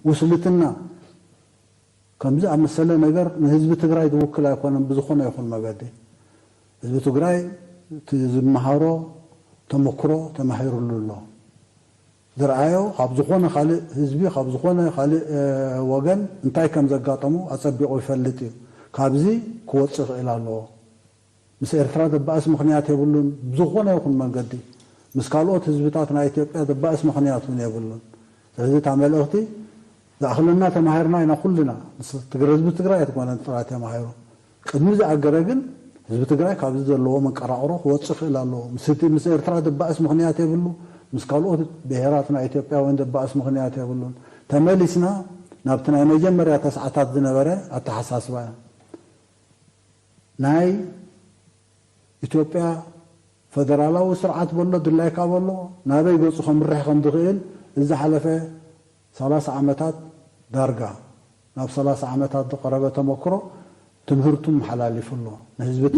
ውስልትና ከምዚ ኣመሰለ ነገር ንህዝቢ ትግራይ ዝውክል ኣይኮነን። ብዝኾነ ይኹን መገዲ ህዝቢ ትግራይ እቲ ዝመሃሮ ተመክሮ ተማሂሩሉ ኣሎ። ዝረኣዮ ካብ ዝኾነ ካልእ ህዝቢ፣ ካብ ዝኾነ ካልእ ወገን እንታይ ከም ዘጋጠሞ ኣጸቢቑ ይፈልጥ እዩ። ካብዚ ክወጽእ ይኽእል ኣለዎ። ምስ ኤርትራ ዘባእስ ምኽንያት የብሉን። ብዝኾነ ይኹን መንገዲ ምስ ካልኦት ህዝብታት ናይ ኢትዮጵያ ዘባእስ ምኽንያት እውን የብሉን። ስለዚ እታ መልእኽቲ ዝኣኽለና ተማሂርና ኢና ኩልና። ምስ ትግረ ህዝቢ ትግራይ ኣይትኮነን ጥራይ ተማሂሩ። ቅድሚ ዝኣገረ ግን ህዝቢ ትግራይ ካብዚ ዘለዎ መንቀራቕሮ ክወፅእ ይኽእል ኣለዎ። ምስ እቲ ምስ ኤርትራ ዘባእስ ምኽንያት የብሉ፣ ምስ ካልኦት ብሄራት ናይ ኢትዮጵያውያን ዘባእስ ምኽንያት የብሉን። ተመሊስና ናብቲ ናይ መጀመርያ ተስዓታት ዝነበረ ኣተሓሳስባ እያ። ናይ ኢትዮጵያ ፈደራላዊ ስርዓት በሎ ድላይካ በሎ ናበይ ገፁ ከምርሕ ከም ዝኽእል እዚ ዝሓለፈ ሰላሳ ዓመታት ዳርጋ ናብ ሰላሳ ዓመታት ዝቐረበ ተመክሮ ትምህርቱ መሓላሊፉ ኣሎ ንህዝቢ።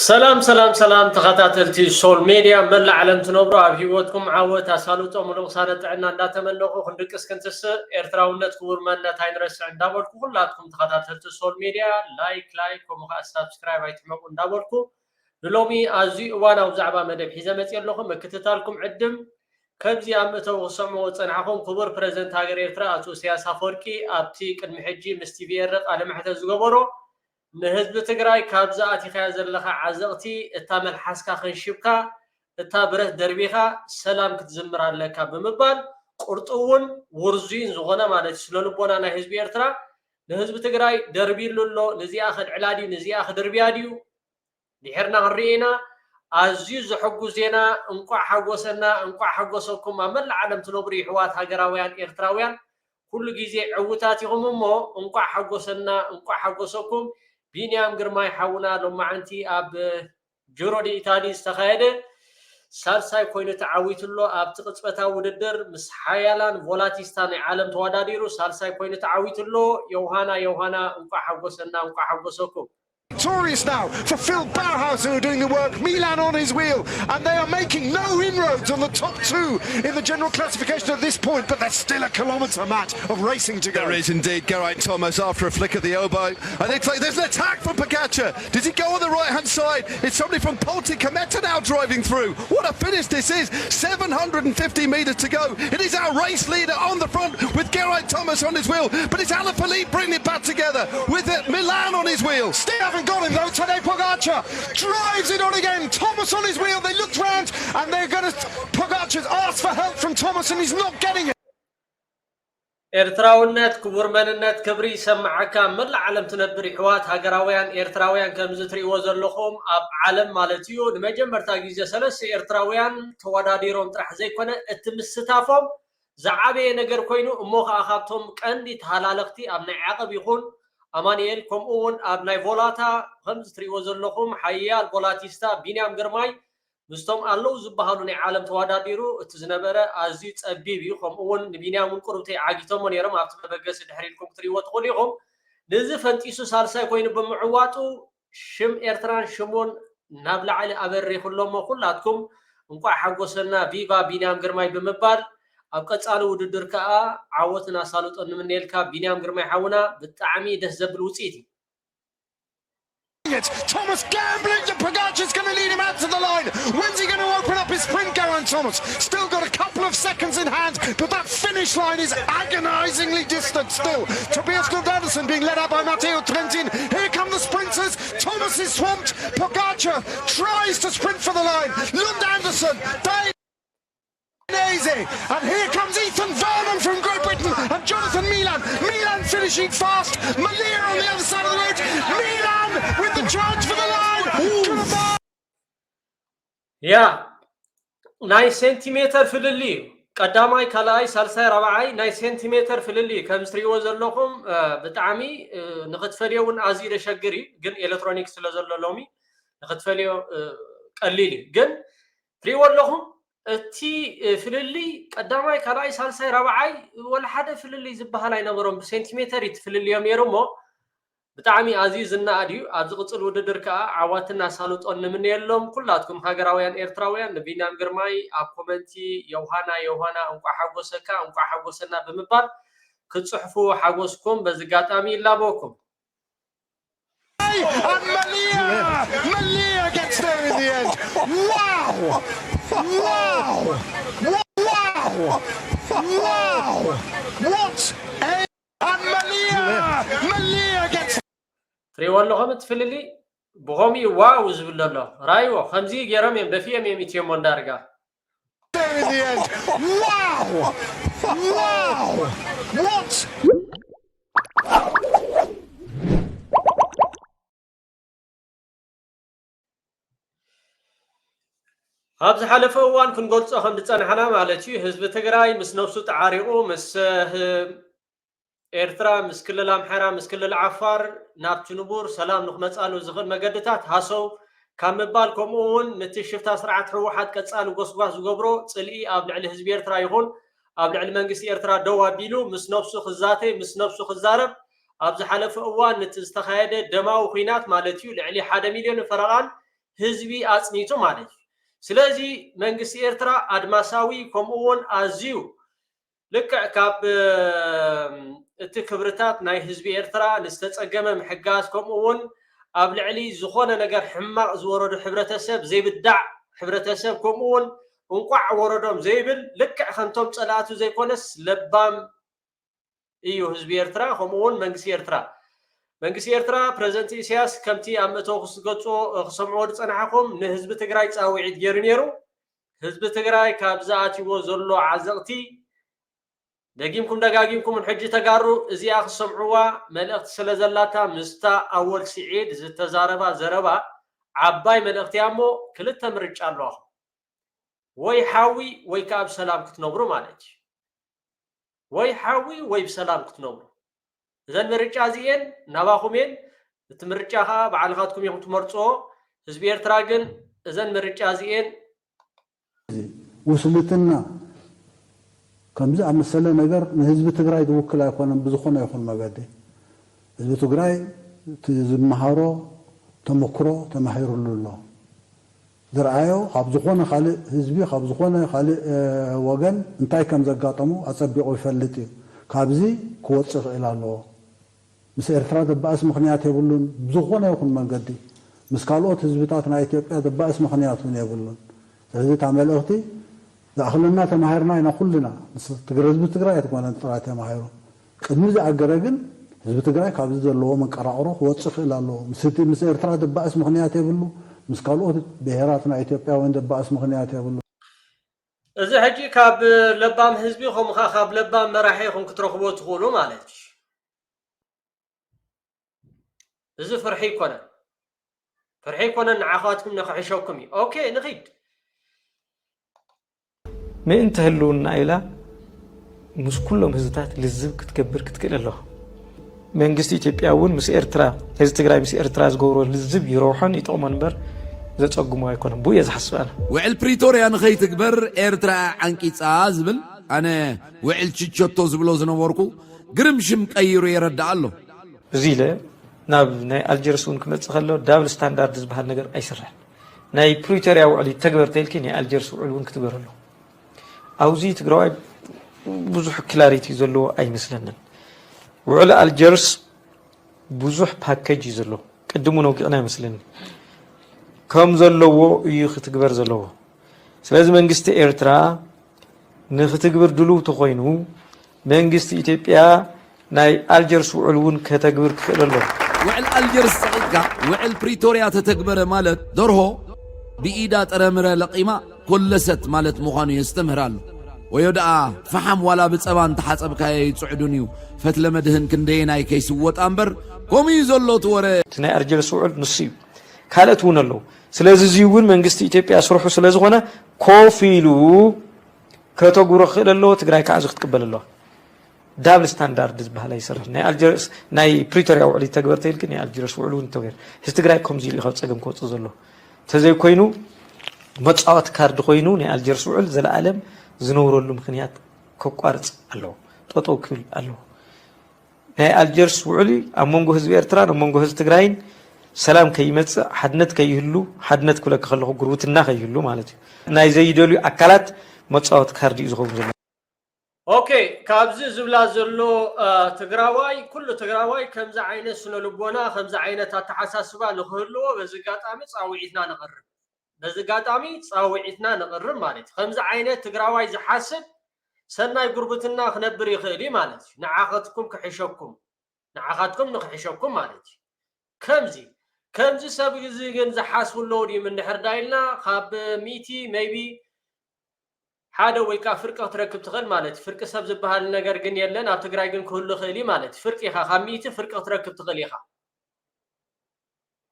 ሰላም ሰላም ሰላም ተኸታተልቲ ሶል ሜድያ መላእ ዓለም ትነብሩ ኣብ ህይወትኩም ዓወት ኣሳልጦ ሙሉእ ቅሳነ ጥዕና እንዳተመነኹ ክንድቅስ ክንትስእ ኤርትራውነት ክቡር መንነት ኣይንረስዕ እንዳበልኩ ኩላትኩም ተኸታተልቲ ሶል ሜድያ ላይክ ላይክ ከምኡ ከዓ ሳብስክራይብ ኣይትሕመቁ እንዳበልኩ ንሎሚ ኣዝዩ እዋናዊ ብዛዕባ መደብ ሒዘ መፅየ ኣለኹ ምክትታልኩም ዕድም ከምዚ ኣብ ምእተዊ ክሰምዑ ዝጸናሕኹም ክቡር ፕረዚደንት ሃገር ኤርትራ ኣቶ ኢሳያስ ኣፈወርቂ ኣብቲ ቅድሚ ሕጂ ምስ ቲቪ ኤረ ቃለ መሕተት ዝገበሮ ንህዝቢ ትግራይ ካብዛ ኣቲኻያ ዘለኻ ዓዘቕቲ እታ መልሓስካ ከንሺብካ እታ ብረት ደርቢኻ ሰላም ክትዝምር ኣለካ ብምባል ቁርጡ እውን ውርዙይን ዝኾነ ማለት እዩ ስነ ልቦና ናይ ህዝቢ ኤርትራ ንህዝቢ ትግራይ ደርቢሉ ኣሎ ንዚኣ ከድዕላ ድዩ ንዚኣ ክድርብያ ድዩ ድሕርና ክንርኢ ኢና ኣዝዩ ዘሐጉስ ዜና እንቋዕ ሓጎሰና እንቋዕ ሓጎሰኩም ኣብ መላእ ዓለም ትነብሩ ይሕዋት ሃገራውያን ኤርትራውያን ኩሉ ግዜ ዕውታት ኢኹም እሞ እንቋዕ ሓጎሰና እንቋዕ ሓጎሰኩም ቢንያም ግርማይ ሓውና ሎማዓንቲ ኣብ ጁሮ ዲ ኢታሊ ዝተኻየደ ሳልሳይ ኮይኑ ተዓዊቱ ኣሎ ኣብቲ ቅጽበታዊ ውድድር ምስ ሓያላን ቮላቲስታ ናይ ዓለም ተወዳዲሩ ሳልሳይ ኮይኑ ተዓዊቱ ኣሎ ዮውሃና ዮውሃና እንቋዕ ሓጎሰና እንቋዕ ሓጎሰኩም Victorious now for Phil Bauhaus who are doing the work. Milan on his wheel and they are making no inroads on the top two in the general classification at this point, but there's still a kilometre match of racing to go. There is indeed. Geraint Thomas after a flick of the elbow. And it's like there's an attack from Pogacar. Does he go on the right hand side? It's somebody from Polti Cometa now driving through. What a finish this is. seven hundred and fifty metres to go. It is our race leader on the front with Geraint Thomas on his wheel. But it's Alaphilippe bringing it back together with it. Milan on his wheel. Still haven't got him though. Tadej Pogacar drives it on again. Thomas on his wheel. They looked round and they're going to. Pogacar's asked for help from Thomas and he's not getting it. ኤርትራውነት ክቡር መንነት ክብሪ ይሰምዓካ መላእ ዓለም ትነብር ይሕዋት ሃገራውያን ኤርትራውያን ከምዚ ትሪእዎ ዘለኹም ኣብ ዓለም ማለት እዩ ንመጀመርታ ግዜ ሰለስተ ኤርትራውያን ተወዳዲሮም ጥራሕ ዘይኮነ እቲ ምስታፎም ዝዓበየ ነገር ኮይኑ እሞ ከዓ ካብቶም ቀንዲ ተሃላለኽቲ ኣብ ናይ ዓቐብ ይኹን ኣማንኤል ከምኡ እውን ኣብ ናይ ቮላታ ከምዚ ትሪእዎ ዘለኹም ሓያል ቮላቲስታ ቢንያም ግርማይ ምስቶም ኣለዉ ዝበሃሉ ናይ ዓለም ተወዳዲሩ እቲ ዝነበረ ኣዝዩ ጸቢብ እዩ። ከምኡ እውን ንቢንያም እውን ቁሩብ ተይዓጊቶሞ ነይሮም። ኣብቲ መበገሲ ድሕር ኢልኩም ክትርእይዎ ትኽእሉ ኢኹም። ንዚ ፈንጢሱ ሳልሳይ ኮይኑ ብምዕዋጡ ሽም ኤርትራን ሽሙን ናብ ላዕሊ ኣበሪኹ ኣሎ እሞ ኩላትኩም እንቋዕ ሓጎሰና ቪቫ ቢንያም ግርማይ ብምባል ኣብ ቀጻሊ ውድድር ከኣ ዓወትን ኣሳልጦን ንምነየልካ ቢንያም ግርማይ ሓውና ብጣዕሚ ደስ ዘብል ውጽኢት እዩ። Thomas gambling that Pogacar's going to lead him out to the line. When's he going to open up his sprint, Geraint Thomas? Still got a couple of seconds in hand, but that finish line is agonisingly distant still. Tobias Lund Andersen being led out by Matteo Trentin. Here come the sprinters. Thomas is swamped. Pogacar tries to sprint for the line. Lund Andersen. They Easy. And here comes Ethan Vernon from Great Britain and Jonathan Milan. Milan finishing fast. Malia on the other side of the road. Milan with the charge for the line. Goodbye. ያ ናይ ሴንቲሜተር ፍልልይ እዩ። ቀዳማይ፣ ካልኣይ፣ ሳልሳይ፣ ራብዓይ ናይ ሴንቲሜተር ፍልልይ እዩ። ከም እትሪእዎ ዘለኹም ብጣዕሚ ንክትፈልዮ እውን ኣዝዩ ዘሸግር እዩ። ግን ኤሌክትሮኒክስ ስለ ዘሎ ሎሚ ንክትፈልዮ ቀሊል እዩ። ግን ትሪእዎ ኣለኹም እቲ ፍልልይ ቀዳማይ፣ ካልኣይ፣ ሳልሳይ፣ ራብዓይ ወላ ሓደ ፍልልይ ዝበሃል ኣይነበሮም። ብሴንቲሜተር እዩ ትፍልልዮም ነይሩ እሞ ብጣዕሚ ኣዝዩ ዝነኣድ እዩ። ኣብ ዝቕጽል ውድድር ከኣ ዓዋትን ኣሳልጦን ንምነየሎም። ኩላትኩም ሃገራውያን ኤርትራውያን ንቢንያም ግርማይ ኣብ ኮመንቲ ዮሃና ዮሃና እንቋዕ ሓጎሰካ እንቋዕ ሓጎሰና ብምባል ክትጽሕፉ ሓጎስኩም በዚ ኣጋጣሚ ይላበወኩም። And Malia! Malia gets there in the end. Wow! Wow! Wow! Wow! What a and Malia! Malia gets ትሪእዎ ኣለኹም እቲ ፍልልይ ብኸምኡ እዩ ዋው ዝብል ዘሎ። ራይዎ ከምዚ ገይሮም እዮም ደፊኦም እዮም ኢትዮሞ ዳርጋ። there in the end. Wow! Wow! What ኣብ ዝሓለፈ እዋን ክንገልጾ ከም ዝጸናሕና ማለት እዩ፣ ህዝቢ ትግራይ ምስ ነብሱ ተዓሪቑ ምስ ኤርትራ፣ ምስ ክልል ኣምሓራ፣ ምስ ክልል ዓፋር ናብቲ ንቡር ሰላም ንክመጻሉ ዝኽእል መገድታት ሃሰው ካብ ምባል፣ ከምኡ እውን ነቲ ሽፍታ ስርዓት ህወሓት ቀጻሊ ጎስጓስ ዝገብሮ ጽልኢ ኣብ ልዕሊ ህዝቢ ኤርትራ ይኹን ኣብ ልዕሊ መንግስቲ ኤርትራ ደው ኣቢሉ ምስ ነብሱ ክዛተይ፣ ምስ ነብሱ ክዛረብ ኣብ ዝሓለፈ እዋን ነቲ ዝተኻየደ ደማዊ ኲናት ማለት እዩ ልዕሊ ሓደ ሚልዮን ፈረቓን ህዝቢ ኣጽኒቱ ማለት እዩ። ስለዚ መንግስቲ ኤርትራ ኣድማሳዊ ከምኡ እውን ኣዝዩ ልክዕ ካብ እቲ ክብርታት ናይ ህዝቢ ኤርትራ ንዝተጸገመ ምሕጋዝ ከምኡ እውን ኣብ ልዕሊ ዝኾነ ነገር ሕማቕ ዝወረዶ ሕብረተሰብ ዘይብዳዕ ሕብረተሰብ ከምኡ እውን እንቋዕ ወረዶም ዘይብል ልክዕ ከምቶም ጸላእቱ ዘይኮነስ ለባም እዩ ህዝቢ ኤርትራ ከምኡ እውን መንግስቲ ኤርትራ። መንግስቲ ኤርትራ ፕረዚደንት ኢሳያስ ከምቲ ኣብ መእተዊ ክትገልጾ ክሰምዕዎ ዝጸናሕኹም ንህዝቢ ትግራይ ጻውዒት ገይሩ ነይሩ። ህዝቢ ትግራይ ካብ ዝኣትይዎ ዘሎ ዓዘቕቲ ደጊምኩም ደጋጊምኩም እውን ሕጂ ተጋሩ እዚኣ ክትሰምዕዋ መልእኽቲ ስለ ዘላታ ምስታ ኣወል ስዒድ ዝተዛረባ ዘረባ ዓባይ መልእኽቲ እያ እሞ ክልተ ምርጫ ኣለዋኹም። ወይ ሓዊ ወይ ከዓ ብሰላም ክትነብሩ ማለት እዩ። ወይ ሓዊ ወይ ብሰላም ክትነብሩ። እዘን ምርጫ እዚኤን ናባኹም እየን። እቲ ምርጫ ከዓ ባዕልኻትኩም ኢኹም ትመርፅዎ። ህዝቢ ኤርትራ ግን እዘን ምርጫ እዚኤን ውስልትና ከምዚ ኣመሰለ ነገር ንህዝቢ ትግራይ ዝውክል ኣይኮነን። ብዝኾነ ይኹን መገዲ ህዝቢ ትግራይ እቲ ዝመሃሮ ተመክሮ ተማሂሩሉ ኣሎ። ዝረኣዮ ካብ ዝኾነ ካልእ ህዝቢ ካብ ዝኾነ ካልእ ወገን እንታይ ከም ዘጋጠሞ ኣጸቢቑ ይፈልጥ እዩ። ካብዚ ክወጽእ ይኽእል ኣለዎ። ምስ ኤርትራ ዘባእስ ምኽንያት የብሉን። ብዝኾነ ይኹን መንገዲ ምስ ካልኦት ህዝብታት ናይ ኢትዮጵያ ዘባእስ ምኽንያት እውን የብሉን። ስለዚ እታ መልእኽቲ ዝኣኽለና ተማሂርና ኢና ኩልና። ምስ ትግረ ህዝቢ ትግራይ ኣይትኮነን ጥራይ ተማሂሩ። ቅድሚ ዝኣገረ ግን ህዝቢ ትግራይ ካብዚ ዘለዎ መንቀራቕሮ ክወፅእ ይኽእል ኣለዎ። ምስ እቲ ምስ ኤርትራ ዘባእስ ምኽንያት የብሉ። ምስ ካልኦት ብሄራት ናይ ኢትዮጵያ እውን ዘባእስ ምኽንያት የብሉ። እዚ ሕጂ ካብ ለባም ህዝቢ ከምኡ ከዓ ካብ ለባም መራሒ ኢኹም ክትረኽቦ ትኽእሉ ማለት እዩ። እዚ ፍርሒ ኣይኮነን፣ ፍርሒ ኣይኮነን፣ ንዓኻትኩም ንኽሕሸኩም እዩ። ኦኬ ንኺድ። ምእንቲ ህልውና ኢላ ምስ ኩሎም ህዝብታት ልዝብ ክትገብር ክትክእል ኣለዋ። መንግስቲ ኢትዮጵያ እውን ምስ ኤርትራ፣ ህዝቢ ትግራይ ምስ ኤርትራ ዝገብሮ ልዝብ ይረብሖን ይጠቕሞን እምበር ዘፀግሞ ኣይኮነን። ብኡ እየ ዝሓስብ ኣነ። ውዕል ፕሪቶርያ ንኸይትግበር ኤርትራ ዓንቂፃ ዝብል ኣነ ውዕል ችቸቶ ዝብሎ ዝነበርኩ ግርም ሽም ቀይሩ የረድእ ኣሎ። እዚ ኢለ ናብ ናይ ኣልጀርስ እውን ክመፅእ ከሎ ዳብል ስታንዳርድ ዝበሃል ነገር ኣይስራሕን። ናይ ፕሪቶርያ ውዕል ይተግበር ተይልኪ ናይ ኣልጀርስ ውዕል እውን ክትግበር ኣለዎ። ኣብዚ ትግራዋይ ብዙሕ ክላሪቲ ዘለዎ ኣይመስለንን። ውዕል ኣልጀርስ ብዙሕ ፓኬጅ እዩ ዘለዎ። ቅድም እውን ኣውጊዕና ይመስለኒ። ከም ዘለዎ እዩ ክትግበር ዘለዎ። ስለዚ መንግስቲ ኤርትራ ንክትግብር ድሉው ተኾይኑ መንግስቲ ኢትዮጵያ ናይ ኣልጀርስ ውዕል እውን ከተግብር ክኽእል ኣለዎ። ውዕል ኣልጀርስ ጸቒጥካ ውዕል ፕሪቶርያ ተተግበረ ማለት ደርሆ ብኢዳ ጥረምረ ለቒማ ኮለሰት ማለት ምዃኑ የስተምህር ኣሎ። ወዮ ደኣ ፈሓም ዋላ ብጸባ እንተሓጸብካዮ ኣይጽዕዱን እዩ። ፈትለ መድህን ክንደየናይ ከይስወጣ እምበር ከምኡ እዩ ዘሎ እቲ ወረ። እቲ ናይ ኣልጀርስ ውዕል ንሱ እዩ። ካልኦት እውን ኣለዉ። ስለዚ እዚ እውን መንግስቲ ኢትዮጵያ ስርሑ ስለ ዝኾነ ኮፍ ኢሉ ከተጉሮ ክኽእል ኣለዎ። ትግራይ ከዓ እዚ ክትቅበል ኣለዋ። ዳብል ስታንዳርድ ዝበሃል ኣይሰርሕን። ናይ ኣልጀርስ ናይ ፕሪቶርያ ውዕል ይተግበር ተይልኪ ናይ ኣልጀርስ ውዕል እውን ይተግበር። ህዝቢ ትግራይ ከምዚ ኢሉ ካብ ፀገም ክወፅእ ዘሎ ተዘይኮይኑ መፃወቲ ካርድ ኮይኑ ናይ ኣልጀርስ ውዕል ዘለኣለም ዝነብረሉ ምኽንያት ከቋርፅ ኣለዎ። ጠጠው ክብል ኣለዎ። ናይ ኣልጀርስ ውዕል ኣብ መንጎ ህዝቢ ኤርትራን ኣብ መንጎ ህዝቢ ትግራይን ሰላም ከይመጽእ፣ ሓድነት ከይህሉ፣ ሓድነት ክብለካ ከለኹ ጉርብትና ከይህሉ ማለት እዩ፣ ናይ ዘይደልዩ ኣካላት መጻወቲ ካርድ እዩ ዝኸውን ዘሎ። ኦኬ፣ ካብዚ ዝብላ ዘሎ ትግራዋይ፣ ኩሉ ትግራዋይ ከምዚ ዓይነት ስነ ልቦና፣ ከምዚ ዓይነት ኣተሓሳስባ ንክህልዎ በዚ ኣጋጣሚ ፃውዒትና ነቕርብ። በዚ ኣጋጣሚ ፃውዒትና ነቕርብ ማለት እዩ። ከምዚ ዓይነት ትግራዋይ ዝሓስብ ሰናይ ጉርብትና ክነብር ይኽእል እዩ ማለት እዩ። ንዓኸትኩም ክሕሸኩም፣ ንዓኻትኩም ንክሕሸኩም ማለት እዩ። ከምዚ ከምዚ ሰብ እዚ ግን ዝሓስቡ ኣለዉ ድዮም እንድሕር ዳ ኢልና፣ ካብ ሚእቲ maybe ሓደ ወይ ከዓ ፍርቂ ክትረክብ ትኽእል ማለት እዩ። ፍርቂ ሰብ ዝበሃል ነገር ግን የለን። ኣብ ትግራይ ግን ክህሉ ይኽእል እዩ ማለት እዩ። ፍርቂ ኢኻ፣ ካብ ሚእቲ ፍርቂ ክትረክብ ትኽእል ኢኻ።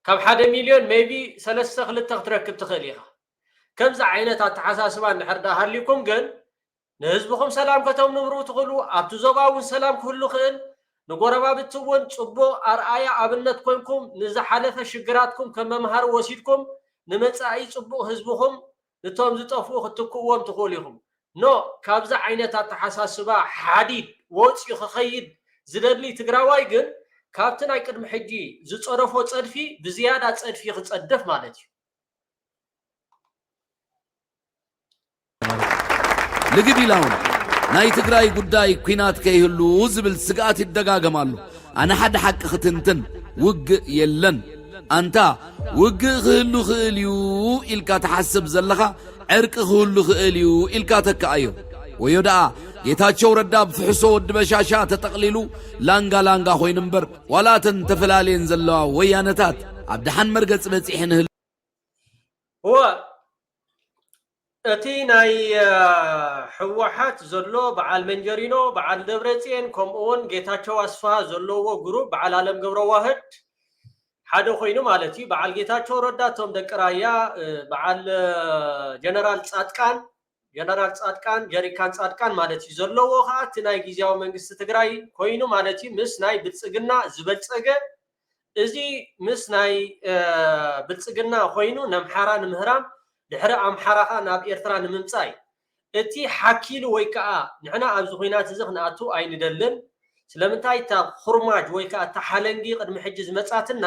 ካብ ሓደ ሚልዮን maybe ሰለስተ ክልተ ክትረክብ ትኽእል ኢኻ። ከምዚ ዓይነት ኣተሓሳስባ እንድሕር ዳ ሃልዩኩም ግን ንህዝብኹም ሰላም ከተምንብሩ ትኽእሉ፣ ኣብቲ ዞባ እውን ሰላም ክህሉ ይኽእል። ንጎረባብቲ እውን ፅቡቕ ኣርኣያ ኣብነት ኮንኩም ንዝሓለፈ ሽግራትኩም ከም መምሃሪ ወሲድኩም ንመፃኢ ፅቡቕ ህዝብኹም ንቶም ዝጠፍኡ ክትክእዎም ትኽእሉ ኢኹም። ኖ፣ ካብዚ ዓይነት ኣተሓሳስባ ሓዲድ ወፂኡ ክኸይድ ዝደሊ ትግራዋይ ግን ካብቲ ናይ ቅድሚ ሕጂ ዝፀረፎ ፀድፊ ብዝያዳ ፀድፊ ክፀድፍ ማለት እዩ። ልግብ ኢላ እውን ናይ ትግራይ ጉዳይ ኲናት ከይህሉ ዝብል ስግኣት ይደጋገም ኣሎ። ኣነ ሓደ ሓቂ ክትንትን፣ ውግእ የለን። ኣንታ ውግእ ክህሉ ክእል እዩ ኢልካ ትሓስብ ዘለኻ ዕርቂ ክህሉ ክእል እዩ ኢልካ ተክኣዮ። ወዮ ደኣ ጌታቸው ረዳ ብፍሕሶ ወዲ በሻሻ ተጠቕሊሉ ላንጋ ላንጋ ኮይኑ እምበር ዋላ እተን ተፈላለየን ዘለዋ ወያነታት ኣብ ደሓን መርገፂ በፂሐን ይህል እወ፣ እቲ ናይ ህወሓት ዘሎ በዓል መንጀሪኖ፣ በዓል ደብረፅየን ከምኡ እውን ጌታቸው ኣስፍሃ ዘለዎ ግሩፕ በዓል ኣለም ገብረዋህድ ሓደ ኮይኑ ማለት እዩ። በዓል ጌታቸው ረዳ እቶም ደቂ ራያ በዓል ጀነራል ፃድቃን ጀነራል ፃድቃን ጀሪካን ፃድቃን ማለት እዩ ዘለዎ ከዓ እቲ ናይ ግዝያዊ መንግስቲ ትግራይ ኮይኑ ማለት እዩ ምስ ናይ ብልፅግና ዝበልፀገ እዚ ምስ ናይ ብልፅግና ኮይኑ ነምሓራ ንምህራም ድሕሪ ኣምሓራ ከዓ ናብ ኤርትራ ንምምፃእ እዩ። እቲ ሓኪሉ ወይ ከዓ ንሕና ኣብዚ ኩናት እዚ ክንኣቱ ኣይንደልን። ስለምንታይ እታ ኩርማጅ ወይ ከዓ እታ ሓለንጊ ቅድሚ ሕጂ ዝመፃትና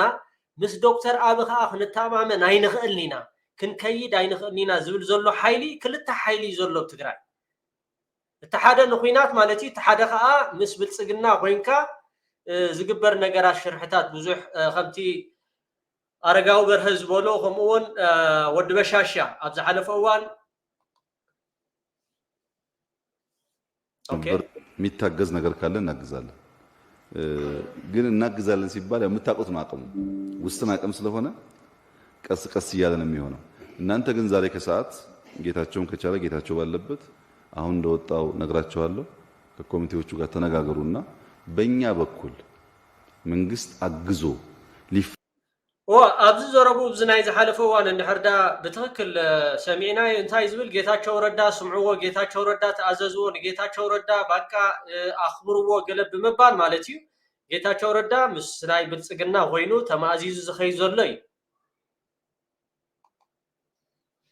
ምስ ዶክተር ኣቢ ከዓ ክንተኣማመን ኣይንኽእልን ኢና፣ ክንከይድ ኣይንኽእልን ኢና ዝብል ዘሎ ሓይሊ ክልተ ሓይሊ እዩ ዘሎ ኣብ ትግራይ። እቲ ሓደ ንኩናት ማለት እዩ፣ እቲ ሓደ ከዓ ምስ ብልፅግና ኮይንካ ዝግበር ነገራት ሽርሕታት ብዙሕ ከምቲ ኣረጋዊ በርሀ ዝበሎ ከምኡ እውን ወዲ በሻሻ ኣብ ዝሓለፈ እዋን ነበር። የሚታገዝ ነገር ካለ እናግዛለን። ግን እናግዛለን ሲባል ያው የምታውቁት ነው አቅሙ ውስን አቅም ስለሆነ ቀስ ቀስ እያለ ነው የሚሆነው። እናንተ ግን ዛሬ ከሰዓት ጌታቸውም ከቻለ ጌታቸው ባለበት አሁን እንደወጣው ነግራቸዋለሁ። ከኮሚቴዎቹ ጋር ተነጋገሩና በእኛ በኩል መንግስት አግዞ ሊፍ እወ ኣብዚ ዘረቡ እዚ ናይ ዝሓለፈ እዋን እንድሕር ዳ ብትኽክል ሰሚዕናዮ እንታይ ዝብል ጌታቸው ረዳ ስምዕዎ፣ ጌታቸው ረዳ ተኣዘዝዎ፣ ንጌታቸው ረዳ ባቃ ኣኽብርዎ ገለ ብምባል ማለት እዩ። ጌታቸው ረዳ ምስ ናይ ብልፅግና ኮይኑ ተማእዚዙ ዝኸይድ ዘሎ እዩ።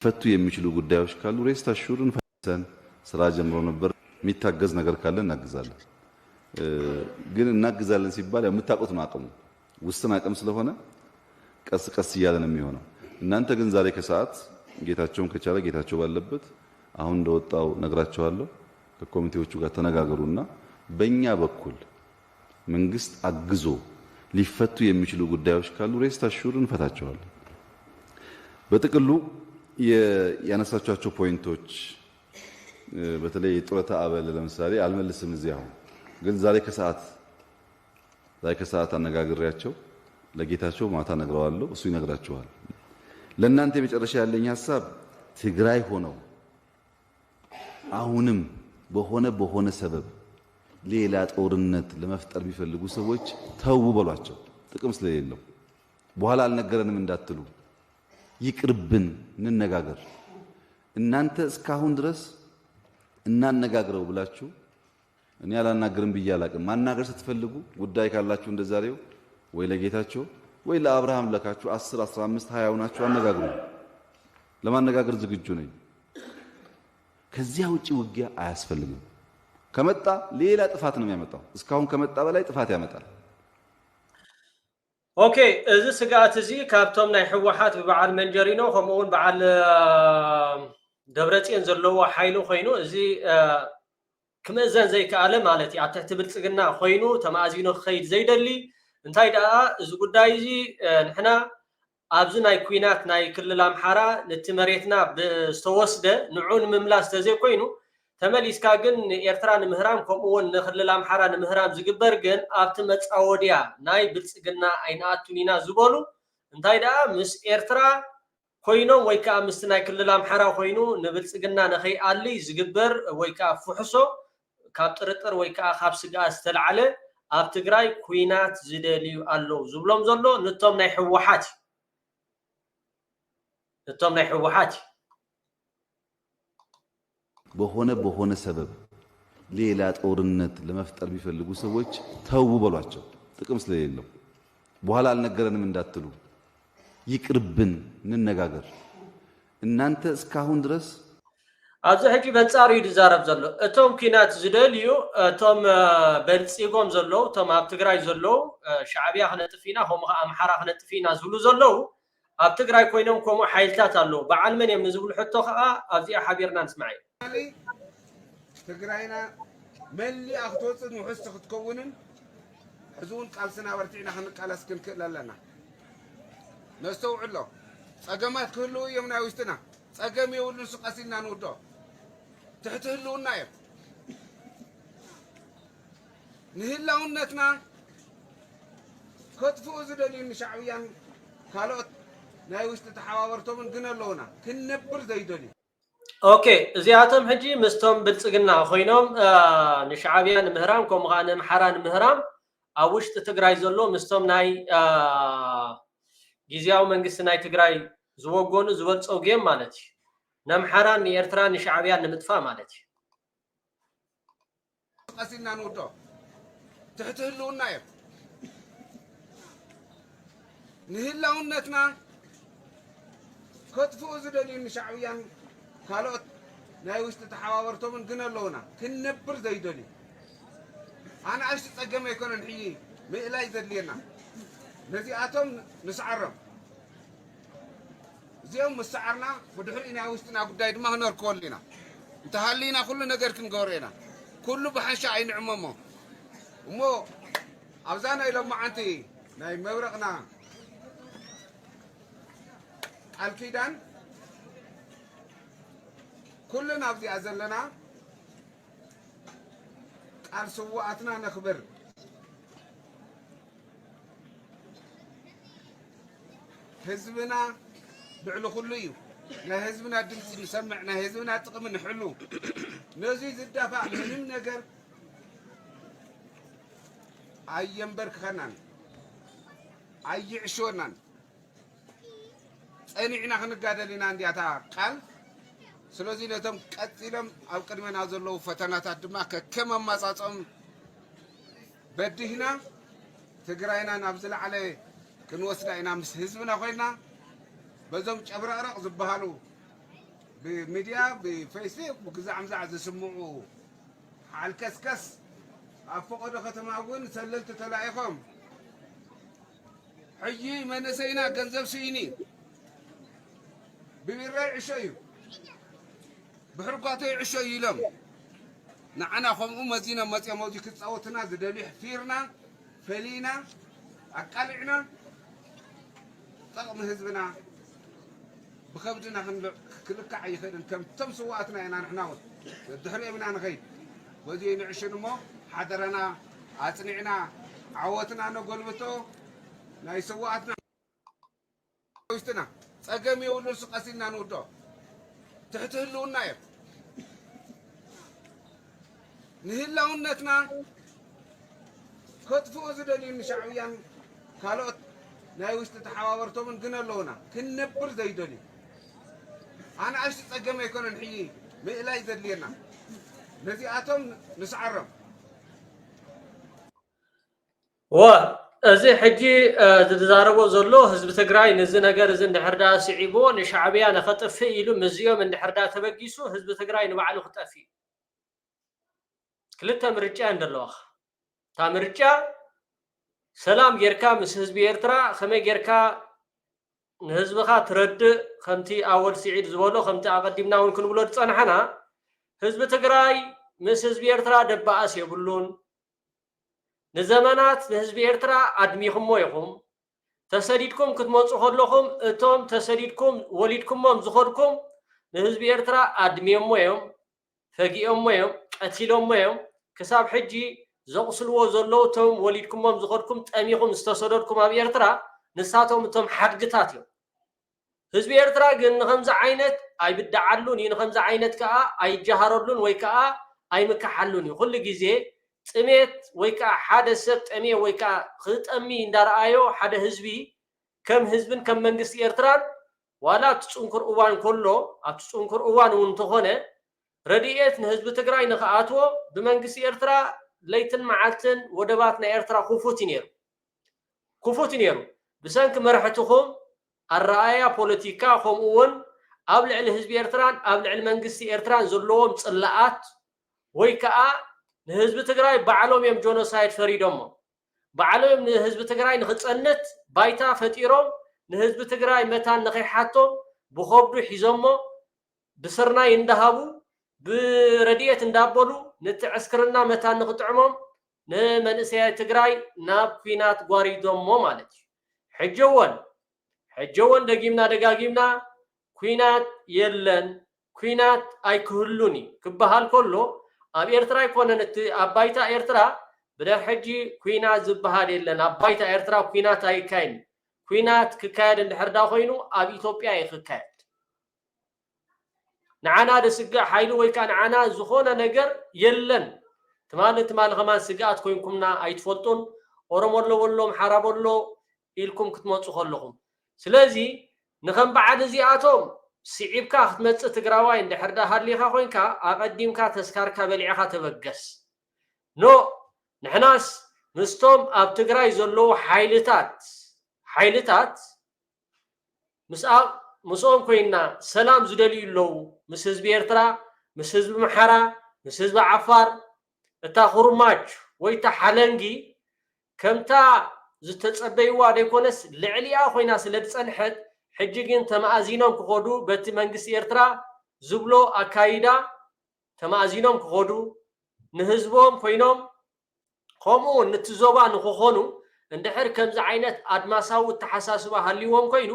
ፈቱ የሚችሉ ጉዳዮች ካሉ rest assured እንፈተን ስራ ጀምሮ ነበር። የሚታገዝ ነገር ካለ እናግዛለን። ግን እናግዛለን ሲባል ያው የምታውቁት ነው አቅሙ ውስን አቅም ስለሆነ ቀስ ቀስ እያለ ነው የሚሆነው። እናንተ ግን ዛሬ ከሰዓት ጌታቸውም ከቻለ ጌታቸው ባለበት አሁን እንደወጣው ነግራቸዋለሁ። ከኮሚቴዎቹ ጋር ተነጋገሩና በእኛ በኩል መንግስት አግዞ ሊፈቱ የሚችሉ ጉዳዮች ካሉ rest assured እንፈታቸዋለን። በጥቅሉ ያነሳቻቸው point ኦች በተለይ የጡረታ አበል ለምሳሌ አልመልስም እዚህ አሁን ግን ዛሬ ከሰዓት ዛሬ ከሰዓት አነጋግሬያቸው ለጌታቸው ማታ ነግረዋለሁ፣ እሱ ይነግራቸዋል። ለእናንተ የመጨረሻ ያለኝ ሀሳብ ትግራይ ሆነው አሁንም በሆነ በሆነ ሰበብ ሌላ ጦርነት ለመፍጠር የሚፈልጉ ሰዎች ተው በሏቸው፣ ጥቅም ስለሌለው በኋላ አልነገረንም እንዳትሉ፣ ይቅርብን፣ እንነጋገር። እናንተ እስካሁን ድረስ እናነጋግረው ብላችሁ እኔ አላናግርም ብዬ አላቅም። ማናገር ስትፈልጉ ጉዳይ ካላችሁ እንደዛሬው ወይ ለጌታቸው ወይ ለአብርሃም ለካችሁ አስር አስራ አምስት ሃያ ሆናችሁ አነጋግሩ። ለማነጋገር ዝግጁ ነኝ። ከዚያ ውጪ ውጊያ አያስፈልግም። ከመጣ ሌላ ጥፋት ነው የሚያመጣው። እስካሁን ከመጣ በላይ ጥፋት ያመጣል። ኦኬ፣ እዚ ስግኣት እዚ ካብቶም ናይ ህወሓት ብበዓል መንጀሪኖ ከምኡ እውን በዓል ደብረፅዮን ዘለዎ ሓይሊ ኮይኑ እዚ ክምእዘን ዘይከኣለ ማለት እዩ። ኣብ ትሕቲ ብልፅግና ኮይኑ ተማእዚኑ ክኸይድ ዘይደሊ እንታይ ደኣ እዚ ጉዳይ እዚ ንሕና ኣብዚ ናይ ኩናት ናይ ክልል ኣምሓራ ነቲ መሬትና ዝተወስደ ንዑ ንምምላስ ተዘይኮይኑ ተመሊስካ ግን ንኤርትራ ንምህራም ከምኡ እውን ንክልል ኣምሓራ ንምህራም ዝግበር ግን ኣብቲ መፃወድያ ናይ ብልፅግና ኣይንኣቱን ኢና ዝበሉ እንታይ ደኣ ምስ ኤርትራ ኮይኖም ወይ ከዓ ምስቲ ናይ ክልል ኣምሓራ ኮይኑ ንብልፅግና ንኸይኣልይ ዝግበር ወይ ከዓ ፍሕሶ ካብ ጥርጥር ወይ ከዓ ካብ ስግኣት ዝተለዓለ ኣብ ትግራይ ኩናት ዝደልዩ ኣለዉ ዝብሎም ዘሎ ንቶም ናይ ህወሓት እዩ። ንቶም ናይ ህወሓት እዩ። በሆነ በሆነ ሰበብ ሌላ ጦርነት ለመፍጠር የሚፈልጉ ሰዎች ተዉ በሏቸው፣ ጥቅም ስለሌለው። በኋላ አልነገረንም እንዳትሉ ይቅርብን፣ እንነጋገር። እናንተ እስካሁን ድረስ ኣብዚ ሕጂ በንጻሩ እዩ ዝዛረብ ዘሎ። እቶም ኪናት ዝደልዩ እቶም በልጺጎም ዘለዉ እቶም ኣብ ትግራይ ዘለዉ ሻዕብያ ክነጥፍ ኢና ከምኡ ከዓ ኣምሓራ ክነጥፍ ኢና ዝብሉ ዘለዉ ኣብ ትግራይ ኮይኖም ከምኡ ሓይልታት ኣለዉ። በዓል መን እዮም ንዝብሉ ሕቶ ከዓ ኣብዚኣ ሓቢርና ንስማዕ እዩ። ትግራይና መሊኣ ክትወፅእ ውሕስቲ ክትከውንን ሕዚ እውን ቃልስና በርቲዕና ክንቃለስ ክንክእል ኣለና። ነስተውዕሎ ፀገማት ክህልው እዮም ናይ ውሽጥና ፀገም የብሉን። ስቀስ ኢልና ንውዶ ትሕቲ ህልውና እዮም ንህላውነትና ከጥፍኡ ዝደልዩ ንሻዕብያን ካልኦት ናይ ውሽጢ ተሓባበርቶምን ግን ኣለውና ክንነብር ዘይደልዩ ኦኬ እዚኣቶም ሕጂ ምስቶም ብልፅግና ኮይኖም ንሻዕብያ ንምህራም ከምኡ ከዓ ንኣምሓራ ንምህራም ኣብ ውሽጢ ትግራይ ዘሎ ምስቶም ናይ ግዝያዊ መንግስቲ ናይ ትግራይ ዝወገኑ ዝበልፀው ጌም ማለት እዩ። ነምሓራን ንኤርትራን ንሻዕብያን ንምጥፋእ ማለት እዩ። ቀሲልና ንውዶ ትሕቲ ህልውና እዮም ንህላውነትና ከጥፍኡ ዝደልዩ ንሻዕብያን ካልኦት ናይ ውሽጢ ተሓባበርቶምን ግን ኣለውና ክንነብር ዘይደልዩ ኣናእሽቲ ፀገም ኣይኮነን ሕይ ምእላይ ዘድልየና ነዚኣቶም ንስዓሮም እዚኦም ምስ ሰዓርና ብድሕሪኡ ናይ ውሽጥና ጉዳይ ድማ ክነርከበሉ ኢና እንተሃሊና ኩሉ ነገር ክንገብሮ ኢና ኩሉ ብሓንሻ ኣይንዕመሞ እሞ ኣብዛ ናይ ሎማዓንቲ ናይ መብረቕና ቃል ኪዳን ኩልና ኣብዚኣ ዘለና ቃል ስውኣትና ነኽብር ህዝብና ልዕሊ ኩሉ እዩ ናይ ህዝብና ድምፂ ንሰምዕ ናይ ህዝብና ጥቕሚ ንሕሉ ነዙይ ዝዳፋእ ምንም ነገር ኣየንበርክኸናን ኣይዕሽወናን ፀኒዕና ክንጋደል ኢና እንዲያታ ቃል ስለዚ ነቶም ቀፂሎም ኣብ ቅድመና ዘለዉ ፈተናታት ድማ ከከም ኣማፃፅኦም በዲህና ትግራይና ናብ ዝለዓለ ክንወስዳ ኢና ምስ ህዝብና ኮይና በዞም ጨብረቕረቕ ዝበሃሉ ብሚድያ ብፌስቡክ ብግዛዕ ምዛዕ ዝስምዑ ሓልከስከስ ኣብ ፈቐዶ ከተማ እውን ሰለልቲ ተላኢኾም ሕጂ መንእሰይና ገንዘብ ስኢኒ ብቢራ ይዕሾ እዩ ብሕርጓቶ ይዕሾ እዩ ኢሎም ንዓና ከምኡ መዚኖም መፂኦም ኣብዚ ክፃወትና ዝደልዩ ሕፊርና ፈሊና ኣቃሊዕና ጠቕሚ ህዝብና ብኸብድና ክንልካዕ ኣይኽእልን ከምቶም ስዋኣትና ኢና ንሕና እውን ድሕሪኦም ኢና ንኸይድ በዚ ንዕሽን እሞ ሓደረና ኣፅኒዕና ዓወትና ነጎልብቶ ናይ ስዋኣትና ውሽጥና ፀገም የብሉን ስቀስ ኢልና ንውዶ ትሕቲ ህልውና እዮም ንህላውነትና ከጥፍኡ ዝደልዩ ንሻዕብያን ካልኦት ናይ ውሽጢ ተሓባበርቶምን ግን ኣለውና ክንነብር ዘይደልዩ ኣናእሽቲ ፀገም ኣይኮነን ሕይ ምእላይ ዘድልየና ነዚኣቶም ንስዓሮም ወ እዚ ሕጂ ዝዛረቦ ዘሎ ህዝቢ ትግራይ ንዚ ነገር እዚ እንድሕር ዳ ስዒብዎ ንሻዕብያ ንኸጥፍእ ኢሉ ምስዚኦም እንድሕር ዳ ተበጊሱ ህዝቢ ትግራይ ንባዕሉ ክጠፍእ ክልተ ምርጫ እየን ዘለዋኻ። እታ ምርጫ ሰላም ጌርካ ምስ ህዝቢ ኤርትራ ከመይ ጌርካ ንህዝብኻ ትረድእ፣ ከምቲ ኣወል ስዒድ ዝበሎ፣ ከምቲ ኣቐዲምና እውን ክንብሎ ዝጸናሕና፣ ህዝቢ ትግራይ ምስ ህዝቢ ኤርትራ ደባኣስ የብሉን። ንዘመናት ንህዝቢ ኤርትራ ኣድሚኹሞ ኢኹም። ተሰዲድኩም ክትመጹ ከለኹም እቶም ተሰዲድኩም ወሊድኩሞም ዝኸድኩም ንህዝቢ ኤርትራ ኣድሚዮሞ እዮም፣ ፈጊኦሞ እዮም፣ ቀቲሎሞ እዮም። ክሳብ ሕጂ ዘቑስልዎ ዘለዉ እቶም ወሊድኩሞም ዝኸድኩም ጠሚኹም ዝተሰደድኩም ኣብ ኤርትራ ንሳቶም እቶም ሓድግታት እዮም። ህዝቢ ኤርትራ ግን ንኸምዚ ዓይነት ኣይብድዓሉን እዩ፣ ንኸምዚ ዓይነት ከኣ ኣይጀሃረሉን ወይ ከኣ ኣይምክሓሉን እዩ። ኩሉ ግዜ ጥሜት ወይ ከኣ ሓደ ሰብ ጠምየ ወይ ከኣ ክጠሚ እንዳረኣዮ ሓደ ህዝቢ ከም ህዝብን ከም መንግስቲ ኤርትራን ዋላ ኣብቲ ጽንኩር እዋን ከሎ ኣብቲ ጽንኩር እዋን እውን እንተኾነ ረድኤት ንህዝቢ ትግራይ ንኽኣትዎ ብመንግስቲ ኤርትራ ለይትን መዓልትን ወደባት ናይ ኤርትራ ክፉት እዩ ነይሩ። ክፉት እዩ ነይሩ። ብሰንኪ መራሕትኹም ኣረኣእያ ፖለቲካ ከምኡ እውን ኣብ ልዕሊ ህዝቢ ኤርትራን ኣብ ልዕሊ መንግስቲ ኤርትራን ዘለዎም ጽላኣት ወይ ከዓ ንህዝቢ ትግራይ ባዕሎም እዮም ጆኖሳይድ ፈሪዶሞ። ባዕሎም እዮም ንህዝቢ ትግራይ ንኽጸንት ባይታ ፈጢሮም ንህዝቢ ትግራይ መታን ንኸይሓቶም ብኸብዱ ሒዞሞ ብስርናይ እንዳሃቡ ብረድኤት እንዳበሉ ነቲ ዕስክርና መታን ንኽጥዕሞም ንመንእሰያት ትግራይ ናብ ኲናት ጓሪዶሞ ማለት እዩ። ሕጂ እውን ሕጂ እውን ደጊምና ደጋጊምና ኲናት የለን፣ ኲናት ኣይክህሉን እዩ ክበሃል ከሎ ኣብ ኤርትራ ኣይኮነን እቲ ኣብ ባይታ ኤርትራ ብድሕሪ ሕጂ ኲናት ዝበሃል የለን። ኣብ ባይታ ኤርትራ ኲናት ኣይካየድን። ኲናት ክካየድ እንድሕር ዳ ኮይኑ ኣብ ኢትዮጵያ እዩ ክካየድ። ንዓና ደስግእ ሓይሊ ወይ ከዓ ንዓና ዝኾነ ነገር የለን። ትማሊ ትማሊ ከማን ስግኣት ኮይንኩምና ኣይትፈልጡን። ኦሮሞ ኣሎ ወሎ ኣምሓራ በሎ ኢልኩም ክትመፁ ከለኹም። ስለዚ ንኸም በዓል እዚኣቶም ስዒብካ ክትመፅእ ትግራዋይ እንድሕር ዳ ሃሊኻ ኮይንካ ኣቐዲምካ ተስካርካ በሊዕኻ ተበገስ። ኖ ንሕናስ ምስቶም ኣብ ትግራይ ዘለዉ ሓይልታት ሓይልታት ምስኣ ምስኦም ኮይንና ሰላም ዝደልዩ ኣለዉ። ምስ ህዝቢ ኤርትራ፣ ምስ ህዝቢ ኣምሓራ፣ ምስ ህዝቢ ዓፋር፣ እታ ኩርማጅ ወይ እታ ሓለንጊ ከምታ ዝተጸበይዋ ዘይኮነስ ልዕሊኣ ኮይና ስለ ዝጸንሐት፣ ሕጂ ግን ተመኣዚኖም ክኸዱ በቲ መንግስቲ ኤርትራ ዝብሎ ኣካይዳ ተመኣዚኖም ክኸዱ ንህዝቦም ኮይኖም ከምኡ እውን ነቲ ዞባ ንክኾኑ እንድሕር ከምዚ ዓይነት ኣድማሳዊ ኣተሓሳስባ ሃልይዎም ኮይኑ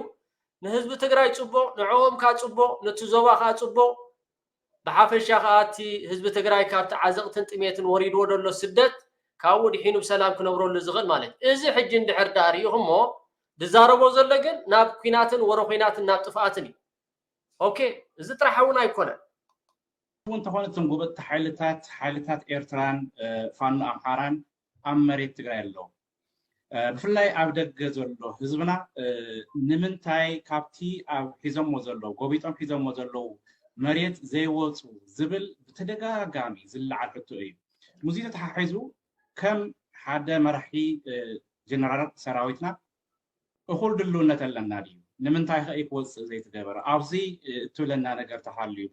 ንህዝቢ ትግራይ ፅቡቕ፣ ንዕኦም ከዓ ፅቡቕ፣ ነቲ ዞባ ከዓ ፅቡቕ። ብሓፈሻ ከዓ እቲ ህዝቢ ትግራይ ካብቲ ዓዘቕትን ጥሜትን ወሪድዎ ዘሎ ስደት ካብኡ ድሒኑ ብሰላም ክነብረሉ ዝኽእል ማለት እዩ። እዚ ሕጂ እንድሕር ደኣ ርኢኹሞ ዝዛረቦ ዘሎ ግን ናብ ኲናትን ወረ ኲናትን ናብ ጥፍኣትን እዩ። ኦኬ፣ እዚ ጥራሕ እውን ኣይኮነን። እውን እንተኾነ እቶም ጎበጥቲ ሓይልታት ሓይልታት ኤርትራን ፋኖ ኣምሓራን ኣብ መሬት ትግራይ ኣለዉ። ብፍላይ ኣብ ደገ ዘሎ ህዝብና ንምንታይ ካብቲ ኣብ ሒዞሞ ዘለዉ ጎቢጦም ሒዞሞ ዘለዉ መሬት ዘይወፁ ዝብል ብተደጋጋሚ ዝለዓል ሕቶ እዩ። ምስዚ ተተሓሒዙ ከም ሓደ መራሒ ጀነራል ሰራዊትና እኹል ድልውነት ኣለና ድዩ? ንምንታይ ኸ እዩ ክወፅእ ዘይትገበረ? ኣብዚ እትብለና ነገር ተሃልዩ።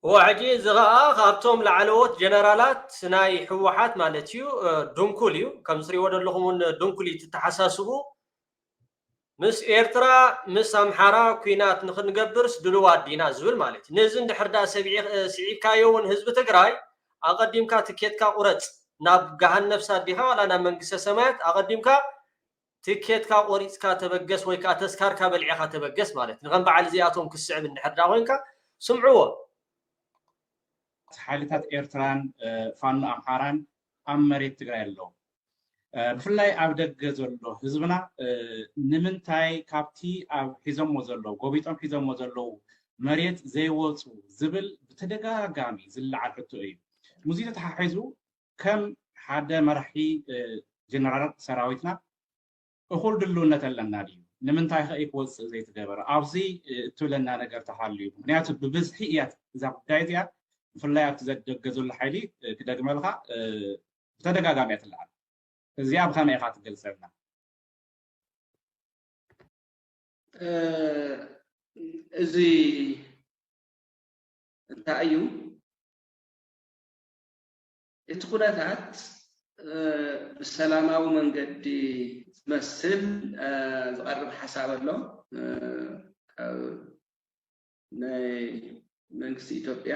እወ፣ ሕጂ እዚ ኸዓ ካብቶም ላዕለዎት ጀነራላት ናይ ህወሓት ማለት እዩ፣ ድንኩል እዩ። ከም ትሪእዎ ዘለኹም እውን ድንኩል እዩ ትተሓሳስቡ። ምስ ኤርትራ ምስ ኣምሓራ ኲናት ንኽንገብርስ ድልዋት ዲና ዝብል ማለት እዩ። ነዚ እንድሕር ደኣ ሰቢዒ- ስዒብካዮ እውን ህዝቢ ትግራይ ኣቐዲምካ ትኬትካ ቁረፅ። ናብ ገሃነብ ሳዲኻ ዋላ ናብ መንግስተ ሰማያት ኣቐዲምካ ትኬትካ ቆሪፅካ ተበገስ ወይ ከዓ ተስካርካ በሊዕኻ ተበገስ ማለት እዩ። ንከም በዓል እዚኣቶም ክስዕብ እንድሕር ዳ ኮይንካ ስምዕዎ። ሓይልታት ኤርትራን ፋኖ ኣምሓራን ኣብ መሬት ትግራይ ኣለዉ። ብፍላይ ኣብ ደገ ዘሎ ህዝብና ንምንታይ ካብቲ ኣብ ሒዞሞ ዘለዉ ጎቢጦም ሒዞሞ ዘለዉ መሬት ዘይወፁ ዝብል ብተደጋጋሚ ዝለዓል ሕቶ እዩ። ምስዚ ተተሓሒዙ ከም ሓደ መራሒ ጀነራል ሰራዊትና እኹል ድልውነት ኣለና ድዩ? ንምንታይ ኸ እዩ ክወፅእ ዘይትገበረ? ኣብዚ እትብለና ነገር ተሃልዩ። ምክንያቱ ብብዝሒ እያ እዛ ጉዳይ እዚኣ ብፍላይ ኣብቲ ዘደገ ዘሎ ሓይሊ ክደግመልካ ብተደጋጋሚ እያ ትለዓል። እዚኣ ብኸመይ ኢኻ ትገልፀልና? እዚ እንታይ እዩ? እቲ ኩነታት ብሰላማዊ መንገዲ ዝመስል ዝቐርብ ሓሳብ ኣሎ። ካብ ናይ መንግስቲ ኢትዮጵያ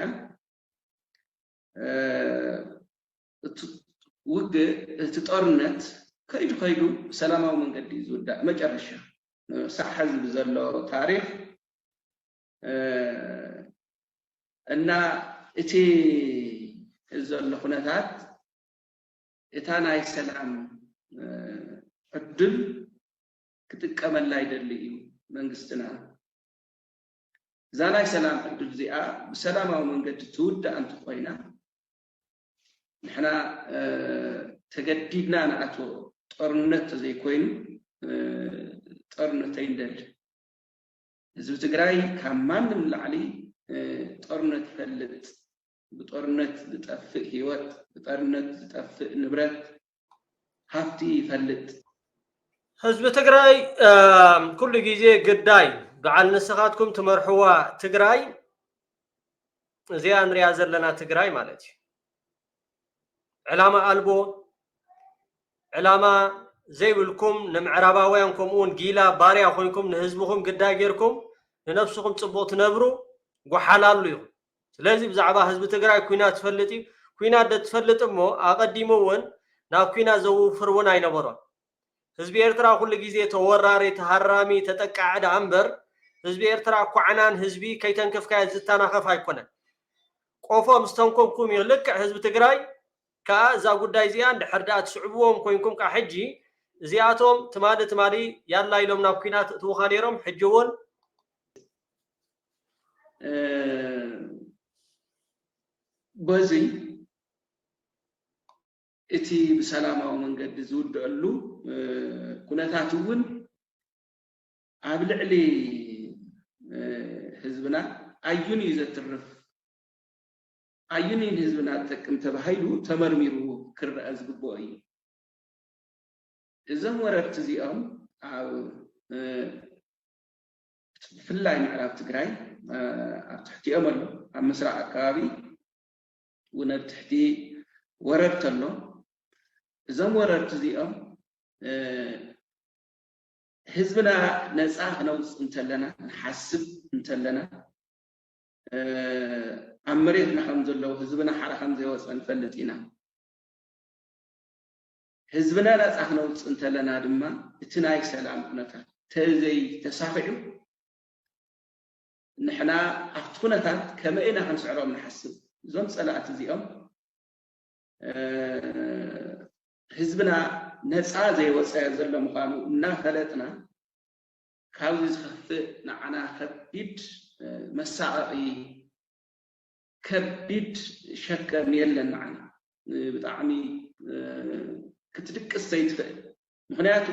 እቲ ውግእ፣ እቲ ጦርነት ከይዱ ከይዱ ብሰላማዊ መንገዲ ዝውዳእ መጨረሻ ሳዕ ሕዚ ብዘሎ ታሪኽ እና እቲ ዘሎ ኩነታት እታ ናይ ሰላም ዕድል ክጥቀመላ ይደሊ እዩ መንግስትና። እዛ ናይ ሰላም ዕድል እዚኣ ብሰላማዊ መንገዲ ትውዳእ እንተኾይና ንሕና ተገዲድና ንኣትዎ ጦርነት ተዘይኮይኑ ጦርነት ኣይንደልን። ህዝቢ ትግራይ ካብ ማንም ላዕሊ ጦርነት ይፈልጥ። ብጦርነት ዝጠፍእ ህይወት፣ ብጦርነት ዝጠፍእ ንብረት፣ ሃፍቲ ይፈልጥ። ህዝቢ ትግራይ ኩሉ ግዜ ግዳይ በዓል ንስኻትኩም ትመርሕዋ ትግራይ፣ እዚኣ ንሪኣ ዘለና ትግራይ ማለት እዩ። ዕላማ ኣልቦ፣ ዕላማ ዘይብልኩም፣ ንምዕራባውያን ከምኡ እውን ጊላ ባርያ ኮይንኩም ንህዝብኹም ግዳይ ጌርኩም ንነብስኹም ፅቡቕ ትነብሩ ጓሓላሉ ኢኹም። ስለዚ ብዛዕባ ህዝቢ ትግራይ ኩናት ትፈልጥ እዩ። ኩናት ዶ ትፈልጥ እሞ ኣቐዲሙ እውን ናብ ኩናት ዘውፍር እውን ኣይነበሮን። ህዝቢ ኤርትራ ኩሉ ግዜ ተወራሪ፣ ተሃራሚ፣ ተጠቃዒ ደኣ እምበር ህዝቢ ኤርትራ ኳዕናን ህዝቢ ከይተንከፍካዮ ዝተናኸፍ ኣይኮነን። ቆፎ ምስ ተንኮብኩም እዩ ልክዕ ህዝቢ ትግራይ ከኣ እዛ ጉዳይ እዚኣ እንድሕር ደኣ ትስዕብዎም ኮይንኩም ከኣ ሕጂ እዚኣቶም ትማሊ ትማሊ ያላ ኢሎም ናብ ኩናት እትውኻ ነይሮም ሕጂ እውን በዚ እቲ ብሰላማዊ መንገዲ ዝውድአሉ ኩነታት እውን ኣብ ልዕሊ ህዝብና ኣዩን እዩ ዘትርፍ ኣዩን እዩ ንህዝብና ዝጠቅም ተባሂሉ ተመርሚሩ ክረአ ዝግብኦ እዩ። እዞም ወረርቲ እዚኦም ኣብ ብፍላይ ምዕራብ ትግራይ ኣብ ትሕቲኦም ኣሎ። ኣብ ምስራቅ ኣከባቢ እውን ኣብ ትሕቲ ወረርቲ ኣሎ። እዞም ወረርቲ እዚኦም ህዝብና ነፃ ክነውፅእ እንተለና፣ ንሓስብ እንተለና፣ ኣብ መሬትና ከም ዘለዉ ህዝብና ሓራ ከም ዘይወፀ ንፈልጥ ኢና። ህዝብና ነፃ ክነውፅእ እንተለና ድማ እቲ ናይ ሰላም ኩነታት ተዘይተሳኺዑ ንሕና ኣብቲ ኩነታት ከመይ ኢና ክንስዕሮም ንሓስብ። እዞም ፀላእቲ እዚኦም ህዝብና ነፃ ዘይወፀ ዘሎ ምዃኑ እናፈለጥና ካብዚ ዝኸፍእ ንዓና ከቢድ መሳቐቒ ከቢድ ሸከም የለን ንዓና። ብጣዕሚ ክትድቅስ ዘይትኽእል። ምኽንያቱ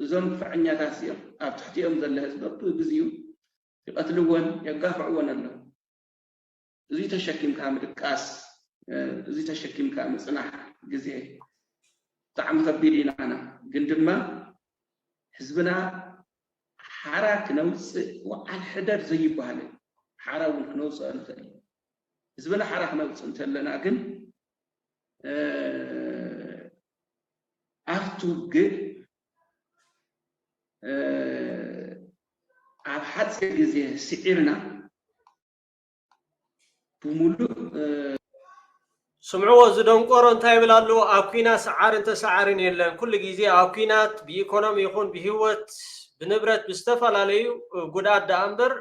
እዞም ግፍዐኛታት እዚኦም ኣብ ትሕቲኦም ዘሎ ህዝቢ ብግዚኡ ይቐትልዎን የጋፍዕዎን ኣለዉ። እዚ ተሸኪምካ ምድቃስ፣ እዚ ተሸኪምካ ምፅናሕ ግዜ ብጣዕሚ ከቢድ እዩ ንዓና። ግን ድማ ህዝብና ሓራ ክነውፅእ ወዓል ሕደር ዘይበሃል እዩ። ሓራ እውን ክነውፅኦ ንኽእል። ህዝብና ሓራ ክነውፅእ እንተለና ግን ኣብቲ ውግእ ኣብ ሓፂር ግዜ ስዒርና ብምሉእ ስምዕዎ፣ እዚ ደንቆሮ እንታይ ይብል ኣለዎ? ኣብ ኲናት ሰዓርን ተሰዓርን የለን። ኩሉ ግዜ ኣብ ኲናት ብኢኮኖሚ ይኹን ብህይወት ብንብረት ብዝተፈላለዩ ጉድኣት ደኣ እምበር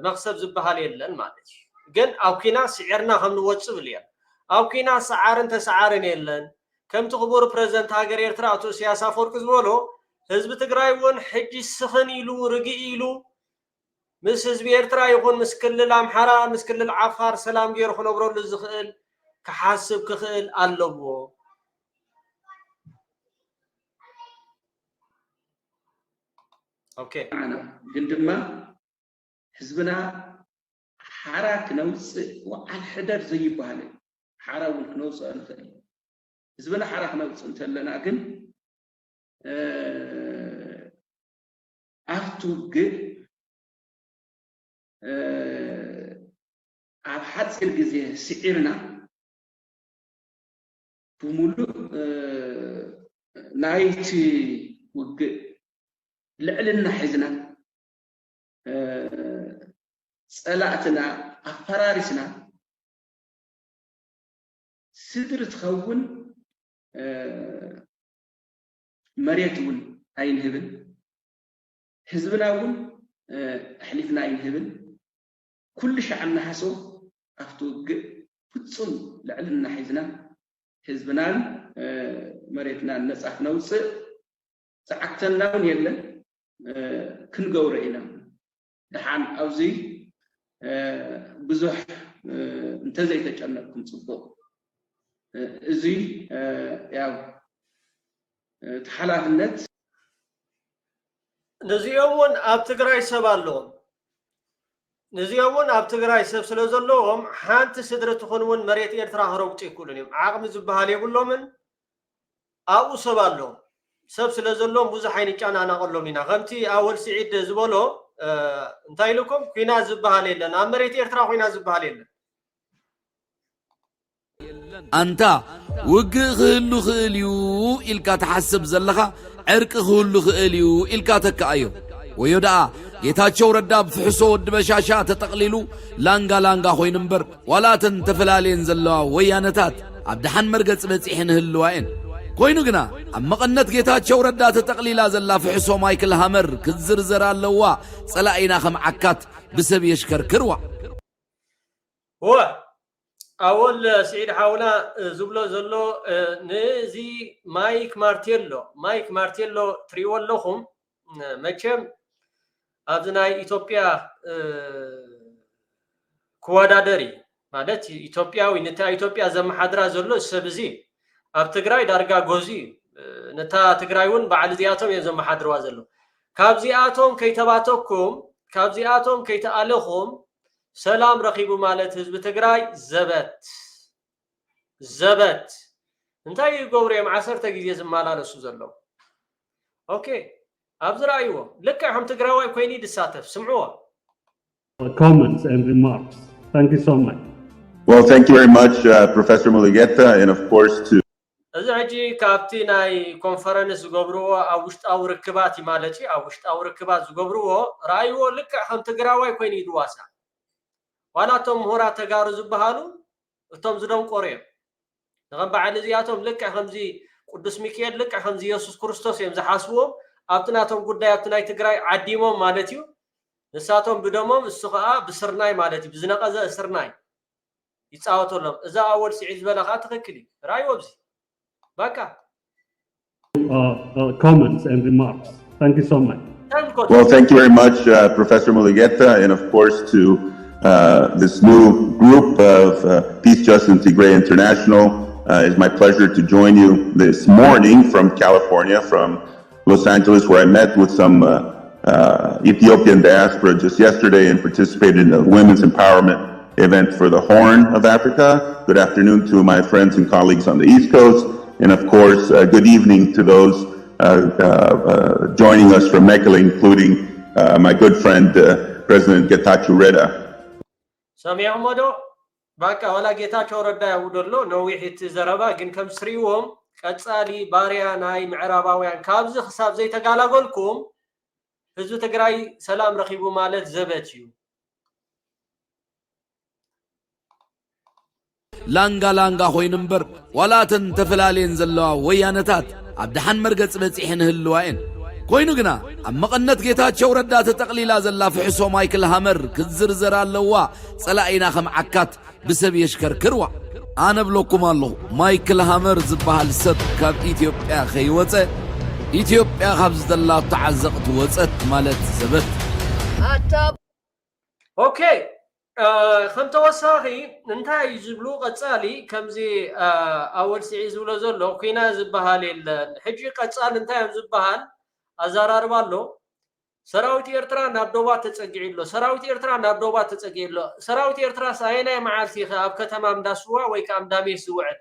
መኽሰብ ዝበሃል የለን ማለት እዩ። ግን ኣብ ኲናት ስዒርና ከም ንወጽእ ብል እየን። ኣብ ኲናት ሰዓርን ተሰዓርን የለን። ከምቲ ክቡር ፕረዚደንት ሃገር ኤርትራ ኣቶ ኢሳያስ ኣፈወርቂ ዝበሎ ህዝቢ ትግራይ እውን ሕጂ ስኽን ኢሉ ርግእ ኢሉ ምስ ህዝቢ ኤርትራ ይኹን ምስ ክልል ኣምሓራ ምስ ክልል ዓፋር ሰላም ገይሩ ክነብረሉ ዝኽእል ክሓስብ ክኽእል ኣለዎ። ኦኬ። ግን ድማ ህዝብና ሓራ ክነውፅእ ወዓል ሕደር ዘይበሃል እዩ። ሓራ እውን ክነውፅኦ ንኽእል። ህዝብና ሓራ ክነውፅእ እንተለና ግን ኣብቲ ውግእ ኣብ ሓፂር ግዜ ስዒርና ብምሉእ ናይቲ ውግእ ልዕልና ሒዝና ጸላእትና ኣፈራሪስና ስድሪ ትኸውን መሬት እውን ኣይንህብን፣ ህዝብና እውን ኣሕሊፍና ኣይንህብን። ኩሉ ሻዕ እናሃሰው ኣብቲ ውግእ ፍጹም ልዕልና ሒዝና ህዝብናን መሬትናን ነጻ ክነውፅእ ዝዓግተና እውን የለን። ክንገብሮ ኢና። ደሓን ኣብዚ ብዙሕ እንተዘይተጨነቅኩም ፅቡቅ። እዚ ያው እቲ ሓላፍነት ነዚኦም እውን ኣብ ትግራይ ሰብ ኣለዎም። ነዚኦም እውን ኣብ ትግራይ ሰብ ስለ ዘለዎም ሓንቲ ስድሪ ትኹን እውን መሬት ኤርትራ ክረግፁ ይክእሉን እዮም። ዓቕሚ ዝበሃል የብሎምን። ኣብኡ ሰብ ኣለዎም። ሰብ ስለ ዘለዎም ብዙሕ ኣይንጨናነቐሎም ኢና። ከምቲ ኣወል ስዒድ ዝበሎ እንታይ ኢልኩም ኩናት ዝበሃል የለን፣ ኣብ መሬት ኤርትራ ኩናት ዝበሃል የለን። ኣንታ ውግእ ክህሉ ክእል እዩ ኢልካ ትሓስብ ዘለኻ ዕርቂ ክህሉ ክእል እዩ ኢልካ ተክኣዮ። ወዮ ደኣ ጌታቸው ረዳ ብፍሕሶ ወዲ በሻሻ ተጠቕሊሉ ላንጋ ላንጋ ኮይኑ እምበር ዋላ እተን ተፈላልየን ዘለዋ ወያነታት ኣብ ደሓን መርገጺ በጺሐን ይህልዋ እየን። ኮይኑ ግና ኣብ መቐነት ጌታቸው ረዳ ተጠቕሊላ ዘላ ፍሕሶ ማይክል ሃመር ክትዝርዘር ኣለዋ። ጸላኢና ከም ዓካት ብሰብ የሽከርክርዋ። እወ ኣወል ስዒድ ሓውና ዝብሎ ዘሎ ንዚ ማይክ ማርቴሎ ማይክ ማርቴሎ ትሪእዎ ኣለኹም። መቸም ኣብዚ ናይ ኢትዮጵያ ክወዳደር እዩ ማለት ኢትዮጵያዊ ነታ ኢትዮጵያ ዘመሓድራ ዘሎ ሰብ እዚ ኣብ ትግራይ ዳርጋ ገዙ እዩ። ነታ ትግራይ እውን በዓል እዚኣቶም እዮም ዘመሓድርዋ ዘሎ። ካብዚኣቶም ከይተባተኩም ካብዚኣቶም ከይተኣለኹም ሰላም ረኺቡ ማለት ህዝቢ ትግራይ ዘበት ዘበት እንታይ ይገብሩ እዮም ዓሰርተ ግዜ ዝመላለሱ ዘለዉ? ኦኬ ኣብዚ ረኣይዎ ልክዕ ከም ትግራዋይ ኮይኑ ድሳተፍ ስምዕዎ። Comments and remarks. Thank you so much. Well, thank you very much, uh, Professor Mulugeta, and of course to እዚ ሕጂ ካብቲ ናይ ኮንፈረንስ ዝገብርዎ ኣብ ውሽጣዊ ርክባት እዩ ማለት እዩ። ኣብ ውሽጣዊ ርክባት ዝገብርዎ ረኣይዎ ልክዕ ከም ትግራዋይ ኮይኑ እዩ ድዋሳ። ዋላ እቶም ምሁራት ተጋሩ ዝበሃሉ እቶም ዝደንቆሩ እዮም። ንኸም በዓል እዚኣቶም ልክዕ ከምዚ ቅዱስ ሚካኤል ልክዕ ከምዚ የሱስ ክርስቶስ እዮም ዝሓስብዎም። ኣብቲ ናቶም ጉዳይ ኣብቲ ናይ ትግራይ ዓዲሞም ማለት እዩ። ንሳቶም ብደሞም እሱ ከዓ ብስርናይ ማለት እዩ ብዝነቐዘ ስርናይ ይፃወተሎም። እዛ ኣወል ስዒድ ዝበላ ከዓ ትኽክል እዩ። ራእይዎ ኣብዚ በቃ uh, uh, comments and remarks. Thank you so much. Well, thank you very much, uh, Professor Mulugeta, and of course to uh, this new group of uh, Peace, Justice, and Tigray International. Uh, it's my pleasure to join you this morning from California, from Los Angeles, where I met with some uh, uh, Ethiopian diaspora just yesterday and participated in a women's empowerment event for the Horn of Africa. Good afternoon to my friends and colleagues on the East Coast. And of course, uh, good evening to those uh, uh, uh, joining us from Mekelle, including uh, my good friend, uh, President Getachew Reda. ሰሚዕሞ ዶ? በቃ ዋላ ጌታቸው ረዳ ያውዶ ኣሎ ነዊሕ እቲ ዘረባ ግን ከም ስሪዎም ቀጻሊ ባርያ ናይ ምዕራባውያን ካብዚ ክሳብ ዘይተጋላገልኩም ህዝቢ ትግራይ ሰላም ረኺቡ ማለት ዘበት እዩ። ላንጋ ላንጋ ኮይኑ እምበር ዋላ እተን ተፈላልየን ዘለዋ ወያነታት ኣብ ደሓን መርገፂ በፂሐን ይህልዋ እየን። ኮይኑ ግና ኣብ መቐነት ጌታቸው ረዳ ተጠቕሊላ ዘላ ፍሕሶ ማይክል ሃመር ክትዝርዘር ኣለዋ። ፀላኢና ከም ዓካት ብሰብ የሽከርክርዋ። ኣነ ብለኩም ኣለኹ ማይክል ሃመር ዝበሃል ሰብ ካብ ኢትዮጵያ ከይወፀ ኢትዮጵያ ካብ ዝደላቶ ዓዘቕቲ ወፀት ማለት ዘበት። ኦኬ ከም ተወሳኺ እንታይ እዩ ዝብሉ ቀፃሊ ከምዚ ኣወል ስዒድ ዝብሎ ዘሎ ኩና ዝበሃል የለን። ሕጂ ቀፃሊ እንታይ እዮም ዝበሃል ኣዘራርባ ኣሎ። ሰራዊት ኤርትራ ናብ ዶባት ተፀጊዑ ኣሎ። ሰራዊት ኤርትራ ናብ ዶባት ተፀጊዑ ኣሎ። ሰራዊት ኤርትራ ኣየናይ መዓልቲ ኢኸ ኣብ ከተማ እንዳስዋ ወይ ከዓ እንዳሜስ ዝውዕል?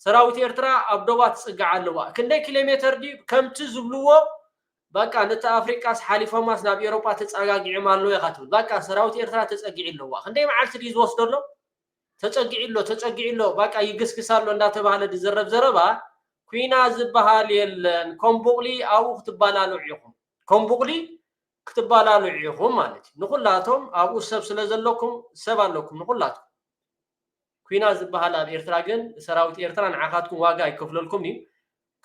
ሰራዊት ኤርትራ ኣብ ዶባት ትፅጋዕ ኣለዋ። ክንደይ ኪሎ ሜተር ድዩ ከምቲ ዝብልዎ በቃ ነቲ ኣፍሪቃስ ሓሊፎማስ ናብ ኤሮጳ ተጸጋጊዖም ኣለዉ ኢኻ ትብል። በቃ ሰራዊት ኤርትራ ተጸጊዑ ኣለዋ። ክንደይ መዓልቲ ድዩ ዝወስዶ ኣሎ? ተጸጊዑ ኣሎ፣ ተጸጊዑ ኣሎ፣ በቃ ይግስግስ ኣሎ እንዳተባሃለ ዝዘረብ ዘረባ፣ ኩናት ዝበሃል የለን። ከም ቡቕሊ ኣብኡ ክትባላልዑ ኢኹም። ከም ቡቕሊ ክትባላልዑ ኢኹም ማለት እዩ። ንኹላቶም ኣብኡ ሰብ ስለ ዘለኩም፣ ሰብ ኣለኩም ንኹላትኩም። ኩናት ዝበሃል ኣብ ኤርትራ ግን ሰራዊት ኤርትራ ንዓኻትኩም ዋጋ ኣይከፍለልኩም እዩ።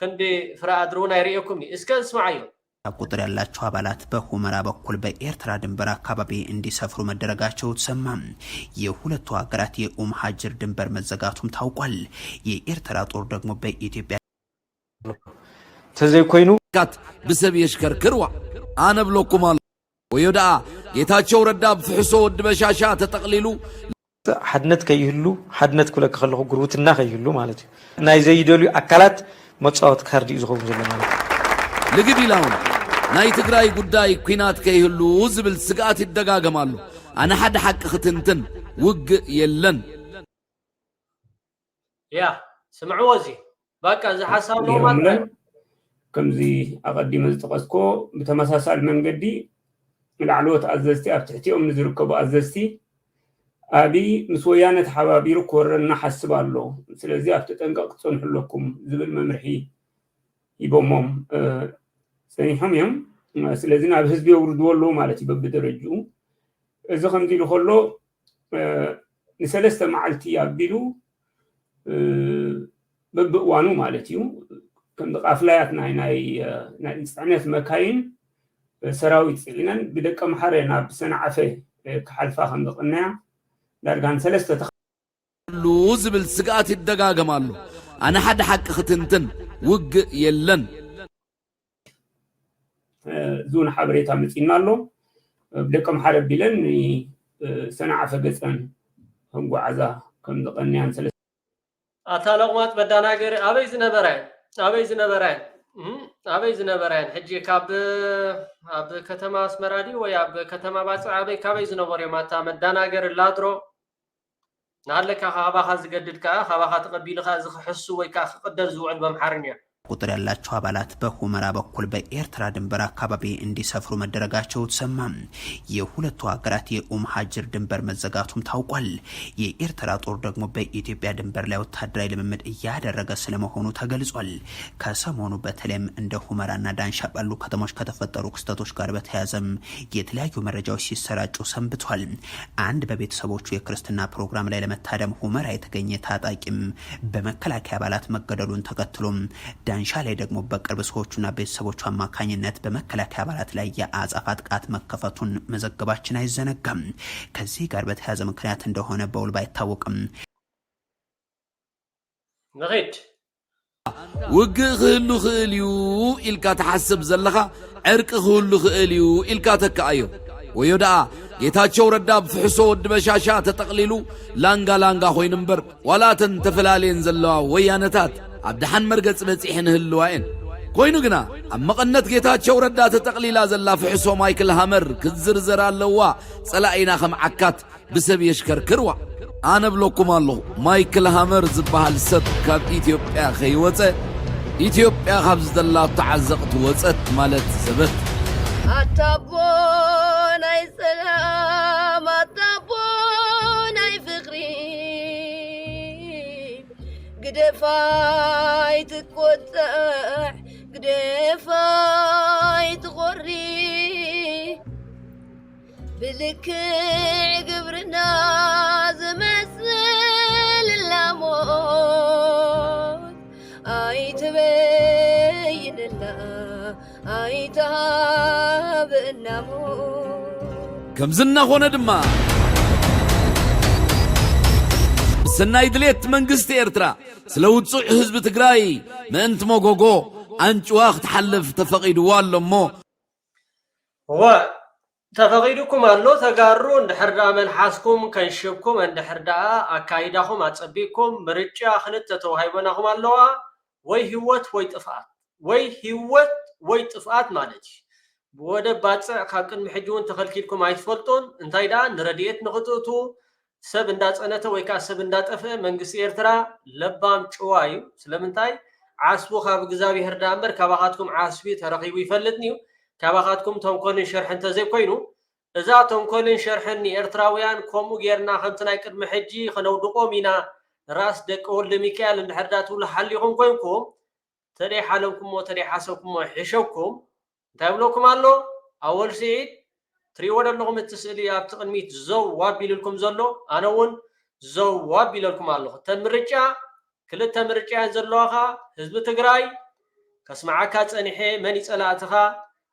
ክንዲ ፍረ ኣድሪ እውን ኣይርእየኩም እዩ። እስከ እስማዓዮ። ቁጥር ያላቸው አባላት በሁመራ በኩል በኤርትራ ድንበር አካባቢ እንዲሰፍሩ መደረጋቸው ተሰማ። የሁለቱ ሀገራት የኡም ሀጅር ድንበር መዘጋቱም ታውቋል። የኤርትራ ጦር ደግሞ በኢትዮጵያ ተዘይኮይኑ ካት ብሰብ የሽከርክርዋ ኣነ ብለኩም ኣሎ ወዮ ደኣ ጌታቸው ረዳ ብፍሕሶ ወዲ በሻሻ ተጠቕሊሉ ሓድነት ከይህሉ ሓድነት ክብለካ ከለኹ ጉርብትና ከይህሉ ማለት እዩ። ናይ ዘይደልዩ ኣካላት መፃወቲ ካርድ እዩ ዝኸውን ዘሎ ማለት እዩ። ልግብ ኢላ እውን ናይ ትግራይ ጉዳይ ኲናት ከይህሉ ዝብል ስግኣት ይደጋገም ኣሎ። ኣነ ሓደ ሓቂ ክትንትን ውግእ የለን። ያ ስምዕዎ እዚ በቃ እዚ ሓሳብ ነው ማለት ይረምለን ከምዚ ኣቐዲመ ዝጠቐስኮ ብተመሳሳሊ መንገዲ ላዕለዎት ኣዘዝቲ ኣብ ትሕቲኦም ንዝርከቡ ኣዘዝቲ ኣብይ ምስ ወያነ ተሓባቢሩ ክወረና ሓስብ ኣሎ፣ ስለዚ ኣብ ተጠንቀቕ ክትፀንሑ ኣለኩም ዝብል መምርሒ ሂቦሞም እ፣ ፀኒሖም እዮም። ስለዚ ናብ ህዝቢ የውርድዎ ኣለዉ ማለት እዩ በብደረጅኡ። እዚ ከምዚ ኢሉ ከሎ እ፣ ንሰለስተ መዓልቲ ኣቢሉ እ፣ በብእዋኑ ማለት እዩ ከም ቃፍላያት ናይ ናይ እ፣ ናይ ፅዕነት መካይን እ፣ ሰራዊት ፅዒነን ብደቀ ምሓረ ናብ ሰንዓፈ እ፣ ክሓልፋ ከም ዝቐነያ ዳርጋ ንሰለስተ ሉ ዝብል ስግኣት ይደጋገም ኣሎ። ኣነ ሓደ ሓቂ ክትንትን ውግእ የለን። እ፣ ዝውን ሓበሬታ መፂና ኣሎ። ብደቀ ምሓረ ኣቢለን እ፣ ሰንዓፈ ገፀን ከንጓዓዛ ከም ዝቐንያን ሰለስተ ኣታ ለቑማፅ መዳናገሪ ኣበይ ዝነበረ ኣበይ ዝነበረ እም፣ ኣበይ ዝነበረ ሕጂ ካብ ኣብ ከተማ ኣስመራ ድዩ ወይ ኣብ ከተማ ባፅዕ ኣበይ ካበይ ዝነበሩ እዮም? ኣታ መዳናገሪ ላድሮ ናሃለካ ካባኻ ዝገድድ ከዓ ካባኻ ተቐቢሉ ከዓ እዚ ክሕሱ ወይ ከዓ ክቕደር ዝውዕል በምሓርኛ ቁጥር ያላቸው አባላት በሁመራ በኩል በኤርትራ ድንበር አካባቢ እንዲሰፍሩ መደረጋቸው ተሰማ። የሁለቱ ሀገራት የኡም ሀጅር ድንበር መዘጋቱም ታውቋል። የኤርትራ ጦር ደግሞ በኢትዮጵያ ድንበር ላይ ወታደራዊ ልምምድ እያደረገ ስለመሆኑ ተገልጿል። ከሰሞኑ በተለይም እንደ ሁመራና ዳንሻ ባሉ ከተሞች ከተፈጠሩ ክስተቶች ጋር በተያያዘም የተለያዩ መረጃዎች ሲሰራጩ ሰንብቷል። አንድ በቤተሰቦቹ የክርስትና ፕሮግራም ላይ ለመታደም ሁመራ የተገኘ ታጣቂም በመከላከያ አባላት መገደሉን ተከትሎ ዳንሻ ላይ ደግሞ በቅርብ ሰዎቹና ቤተሰቦቹ አማካኝነት በመከላከያ አባላት ላይ የአጸፋ ጥቃት መከፈቱን መዘገባችን አይዘነጋም። ከዚህ ጋር በተያያዘ ምክንያት እንደሆነ በውል ባይታወቅም ንኺድ ውግእ ክህሉ ክእል እዩ ኢልካ ትሓስብ ዘለኻ ዕርቂ ክህሉ ክእል እዩ ኢልካ ተክኣዮ። ወዮ ደኣ ጌታቸው ረዳ ብፍሕሶ ወዲ በሻሻ ተጠቕሊሉ ላንጋ ላንጋ ኮይኑ እምበር ዋላ እተን ተፈላለየን ዘለዋ ወያነታት ኣብ ደሓን መርገፂ በፂሐን ይህልዋ እየን። ኮይኑ ግና ኣብ መቐነት ጌታቸው ረዳ ተጠቕሊላ ዘላ ፍሕሶ ማይክል ሃመር ክትዝርዘር ኣለዋ። ፀላኢና ከም ዓካት ብሰብ የሽከርክርዋ። ኣነ ብለኩም ኣለኹ ማይክል ሃመር ዝበሃል ሰብ ካብ ኢትዮጵያ ከይወፀ ኢትዮጵያ ካብ ዝደላቶ ዓዘቕቲ ወፀት ማለት ዘበት። ኣታቦ ናይ ሰላም ኣታቦ ናይ ፍቕሪ ግደፋይ ትቆጣዕ ግደፋይ ትኾሪ ብልክዕ ግብርና ዝመስል ላሞት ኣይትበይንላ ኣይትሃብእና ሞት ከምዚ እናኾነ ድማ ብሰናይ ድሌት መንግስቲ ኤርትራ ስለ ውጹዕ ህዝቢ ትግራይ ምእንቲ መጎጎ ኣንጭዋ ክትሓልፍ ተፈቒድዋ ኣሎ እሞ እወ ተፈቒዱኩም ኣሎ። ተጋሩ እንድሕር ደኣ መልሓስኩም ከንሽብኩም እንድሕር ደኣ ኣካይዳኹም ኣጸቢቕኩም ምርጫ ክልተ ተዋሂቦናኹም ኣለዋ። ወይ ህይወት ወይ ጥፍኣት ወይ ህይወት ወይ ጥፍኣት ማለት እዩ። ብወደብ ባጽዕ ካብ ቅድሚ ሕጂ እውን ተኸልኪልኩም ኣይትፈልጡን። እንታይ ደኣ ንረድኤት ንኽትእቱ ሰብ እንዳጸነተ ወይ ከዓ ሰብ እንዳጠፍአ መንግስቲ ኤርትራ ለባም ጭዋ እዩ። ስለምንታይ ዓስቡ ካብ እግዚኣብሄር ደኣ እምበር ካባኻትኩም ዓስቢ ተረኺቡ ይፈልጥን እዩ። ካባኻትኩም ተንኮልን ሸርሒ እንተዘይኮይኑ እዛ ተንኮልን ሸርሕን ንኤርትራውያን ከምኡ ጌርና ከምቲ ናይ ቅድሚ ሕጂ ከነውድቖም ኢና፣ ራስ ደቂ ወልደ ሚካኤል እንድሕር ዳ ትብሉ ሓሊኹም ኮይንኩም፣ ተደይሓለምኩሞ ተደይሓሰብኩሞ ይሕሸኩም። እንታይ ይብለኩም ኣሎ? ኣወል ስዒድ፣ ትሪእዎ ዘለኹም እቲ ስእሊ ኣብቲ ቅድሚት ዘው ዋብ ኢልልኩም ዘሎ፣ ኣነ እውን ዘው ዋብ ኢለልኩም ኣለኹ። እተን ምርጫ፣ ክልተ ምርጫ እየን ዘለዋኻ። ህዝቢ ትግራይ ከስምዓካ ጸኒሐ፣ መን ይጸላእትኻ፣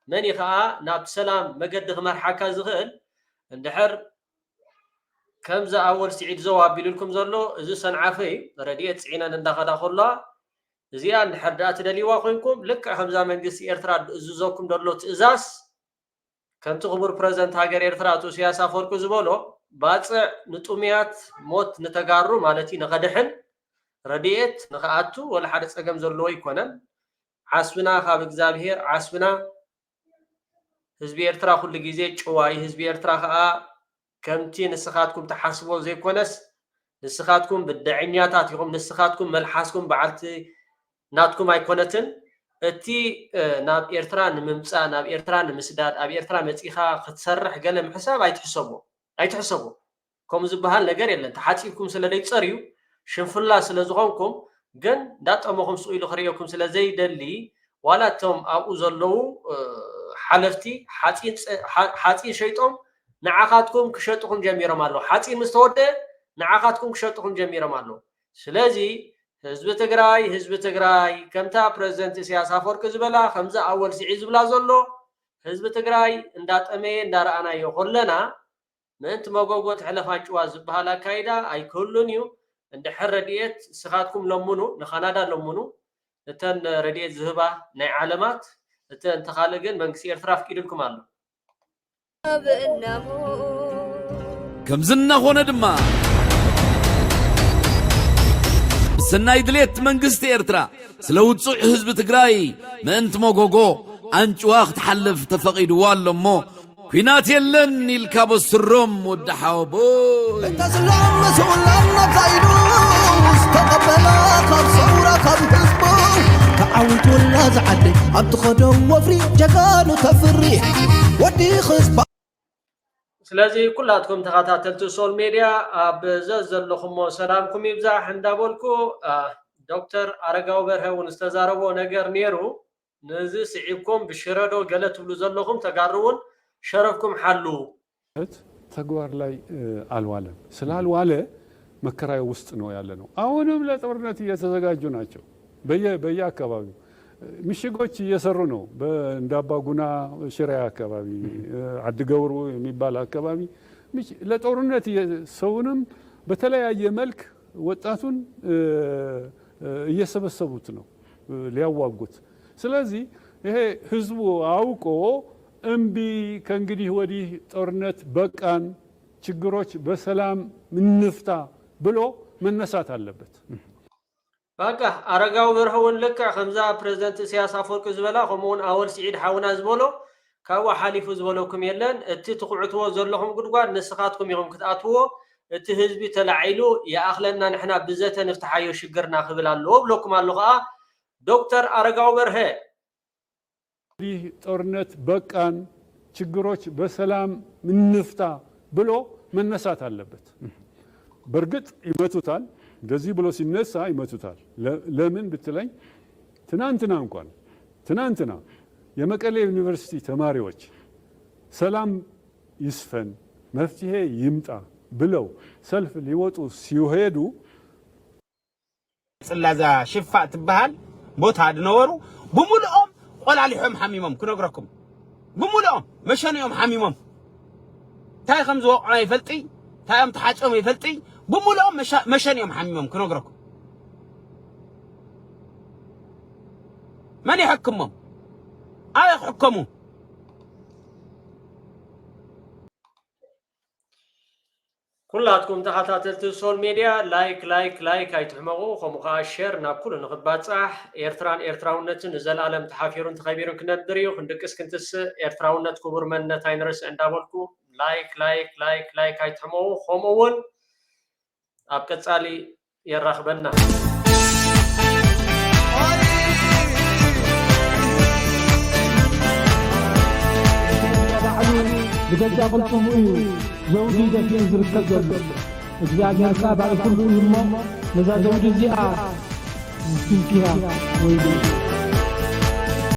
መን እዩ ኸኣ ናብ ሰላም መገዲ ክመርሓካ ዝኽእል? እንድሕር ከምዚ ኣወል ስዒድ ዘው ኣቢሉልኩም ዘሎ፣ እዚ ሰንዓፈ እዩ። ረድኤት ጽዒነን እንዳኸዳ ከለዋ፣ እዚኣ እንድሕር ደኣ ትደልይዋ ኮይንኩም፣ ልክዕ ከምዛ መንግስቲ ኤርትራ ዝእዝዘኩም ዘሎ ትእዛዝ፣ ከምቲ ክቡር ፕረዚደንት ሃገር ኤርትራ ኣቶ ኢሳያስ ኣፈወርቂ ዝበሎ፣ ባጽዕ ንጡሙያት፣ ሞት ንተጋሩ ማለት እዩ፣ ንኸድሕን ረድኤት ንኽኣቱ ወላ ሓደ ጸገም ዘለዎ ኣይኮነን። ዓስብና ካብ እግዚኣብሄር፣ ዓስብና ህዝቢ ኤርትራ ኩሉ ግዜ ጭዋ እዩ። ህዝቢ ኤርትራ ከኣ ከምቲ ንስኻትኩም ትሓስቦ ዘይኮነስ፣ ንስኻትኩም ብደዐኛታት ኢኹም። ንስኻትኩም መልሓስኩም በዓልቲ ናትኩም ኣይኮነትን። እቲ፣ እ፣ ናብ ኤርትራ ንምምጻእ፣ ናብ ኤርትራ ንምስዳድ፣ ኣብ ኤርትራ መጺኻ ክትሰርሕ ገለ ምሕሳብ ኣይትሕሰቦ፣ ኣይትሕሰቦ። ከምኡ ዝበሃል ነገር የለን። ተሓጺብኩም ስለ ዘይጸርዩ፣ ሽንፍላ ስለ ዝኾንኩም፣ ግን እንዳጠመኹም ስቕ ኢሉ ክርእየኩም ስለ ዘይደሊ፣ ዋላ እቶም ኣብኡ ዘለዉ፣ እ፣ ሓለፍቲ ሓጺን ጸ-፣ ሓ-፣ ሓጺን ሸይጦም ንዓኻትኩም ክሸጡኹም ጀሚሮም ኣለዉ። ሓጺን ምስ ተወደአ ንዓኻትኩም ክሸጡኹም ጀሚሮም ኣለዉ። ስለዚ ህዝቢ ትግራይ፣ ህዝቢ ትግራይ፣ ከምታ ፕረዚደንት ኢሳያስ ኣፈወርቂ ዝበላ፣ ከምዚ ኣወል ስዒድ ዝብላ ዘሎ፣ ህዝቢ ትግራይ እንዳጠመየ እንዳረኣናዮ ከለና፣ ምእንቲ መጎጎ ትሕለፍ ኣንጭዋ ዝበሃል ኣካይዳ ኣይክህሉን እዩ። እንድሕር ረድኤት ንስኻትኩም ለምኑ፣ ንካናዳ ለምኑ፣ እተን ረድኤት ዝህባ ናይ ዓለማት፣ እተ እንተ ካልእ ግን መንግስቲ ኤርትራ ኣፍቂዱልኩም ኣሎ። ከምዚ እናኾነ ድማ ብሰናይ ድሌት መንግስቲ ኤርትራ ስለ ውጹዕ ህዝቢ ትግራይ ምእንቲ መጎጎ ኣንጭዋ ክትሓልፍ ተፈቒድዋ ኣሎ እሞ ኲናት የለን ኢልካ በስሮም ወዲ ሓወቦይ። እንተ ዝለኦም መስኡላን ናብዛ ኢዱ ዝተቐበላ ካብ ሰውራ ካብ ህዝቡ ተዓዊትውላ ዝዓዲ ኣብ ትኸዶ ወፍሪ ጀጋኑ ተፍሪ ወዲ ህዝባ። ስለዚ ኩላትኩም ተኸታተልቲ ሶል ሜድያ ኣብ ዘዘለኹሞ ሰላምኩም ይብዛሕ እንዳበልኩ፣ ዶክተር ኣረጋዊ በርሀ እውን ዝተዛረቦ ነገር ነይሩ። ነዚ ስዒብኩም ብሽረዶ ገለ ትብሉ ዘለኹም ተጋሩ እውን ሸረፍኩም ሓልዉ። ተግባር ላይ አልዋለም። ስላልዋለ መከራዊ ውስጥ ነው ያለ ነው። አሁንም ለጦርነት እየተዘጋጁ ናቸው። በየ በየአካባቢው ምሽጎች እየሰሩ ነው። በእንዳባጉና ሽሬ አካባቢ፣ አድገብሩ የሚባል አካባቢ ለጦርነት ሰውንም በተለያየ መልክ ወጣቱን እየሰበሰቡት ነው ሊያዋጉት። ስለዚህ ይሄ ህዝቡ አውቆ እምቢ ከእንግዲህ ወዲህ ጦርነት በቃን፣ ችግሮች በሰላም እንፍታ ብሎ መነሳት አለበት። በቃ ኣረጋዊ በርሀ እውን ልክዕ ከምዛ ፕረዚደንት እስያስ ኣፈወርቂ ዝበላ ከምኡ እውን ኣወል ስዒድ ሓውና ዝበሎ ካብኡ ሓሊፉ ዝበለኩም የለን። እቲ ትኹዕትዎ ዘለኹም ጉድጓድ ንስኻትኩም ኢኹም ክትኣትዎ። እቲ ህዝቢ ተላዒሉ ይኣኽለና ንሕና ብዘተ ንፍትሓዮ ሽግርና ክብል ኣለዎ እብለኩም ኣሎ ከዓ ዶክተር ኣረጋዊ በርሀ። ይህ ጦርነት በቃን፣ ችግሮች በሰላም እንፍታ ብሎ መነሳት አለበት። በእርግጥ ይመቱታል። እንደዚህ ብሎ ሲነሳ ይመቱታል። ለምን ብትለኝ ትናንትና እንኳን ትናንትና የመቀሌ ዩኒቨርሲቲ ተማሪዎች ሰላም ይስፈን መፍትሄ ይምጣ ብለው ሰልፍ ሊወጡ ሲሄዱ ጽላዛ ሽፋ ትበሃል ቦታ ዝነበሩ ብምልኦም ቆላሊሖም ሓሚሞም ክነግረኩም። ብምልኦም መሸኒኦም ሓሚሞም እንታይ ከም ዝወቕዖ ይፈልጢ እንታይ እዮም ተሓጽዮም ይፈልጢ። ብምልኦም መሸኒኦም ሓሚሞም ክነግረኩም። መን ይሕክሞም? ኣበይ ክሕከሙ? ኩላትኩም ተኸታተልቲ ሶል ሜድያ ላይክ ላይክ ላይክ ኣይትሕመቑ፣ ከምኡ ከዓ ሸር ናብ ኩሉ ንኽባፃሕ ኤርትራን ኤርትራውነትን ንዘለኣለም ተሓፊሩን ተኸቢሩን ክነብር እዩ። ክንድቅስ ክንትስእ ኤርትራውነት ክቡር መንነት ኣይንርስዕ እንዳበልኩ ላይክ ላይክ ላይክ ላይክ ኣይትሕመቑ። ከምኡ እውን ኣብ ቀፃሊ የራኽበና። ብገዛ ቅልጽሙ እዩ ዘውዲ ደፊኡ ዝርከብ ዘሎ። እግዚኣብሔር ከኣ ባሪኹሉ እዩ እሞ፣ ነዛ ዘውዲ እዚኣ ኪንኪያ ወይ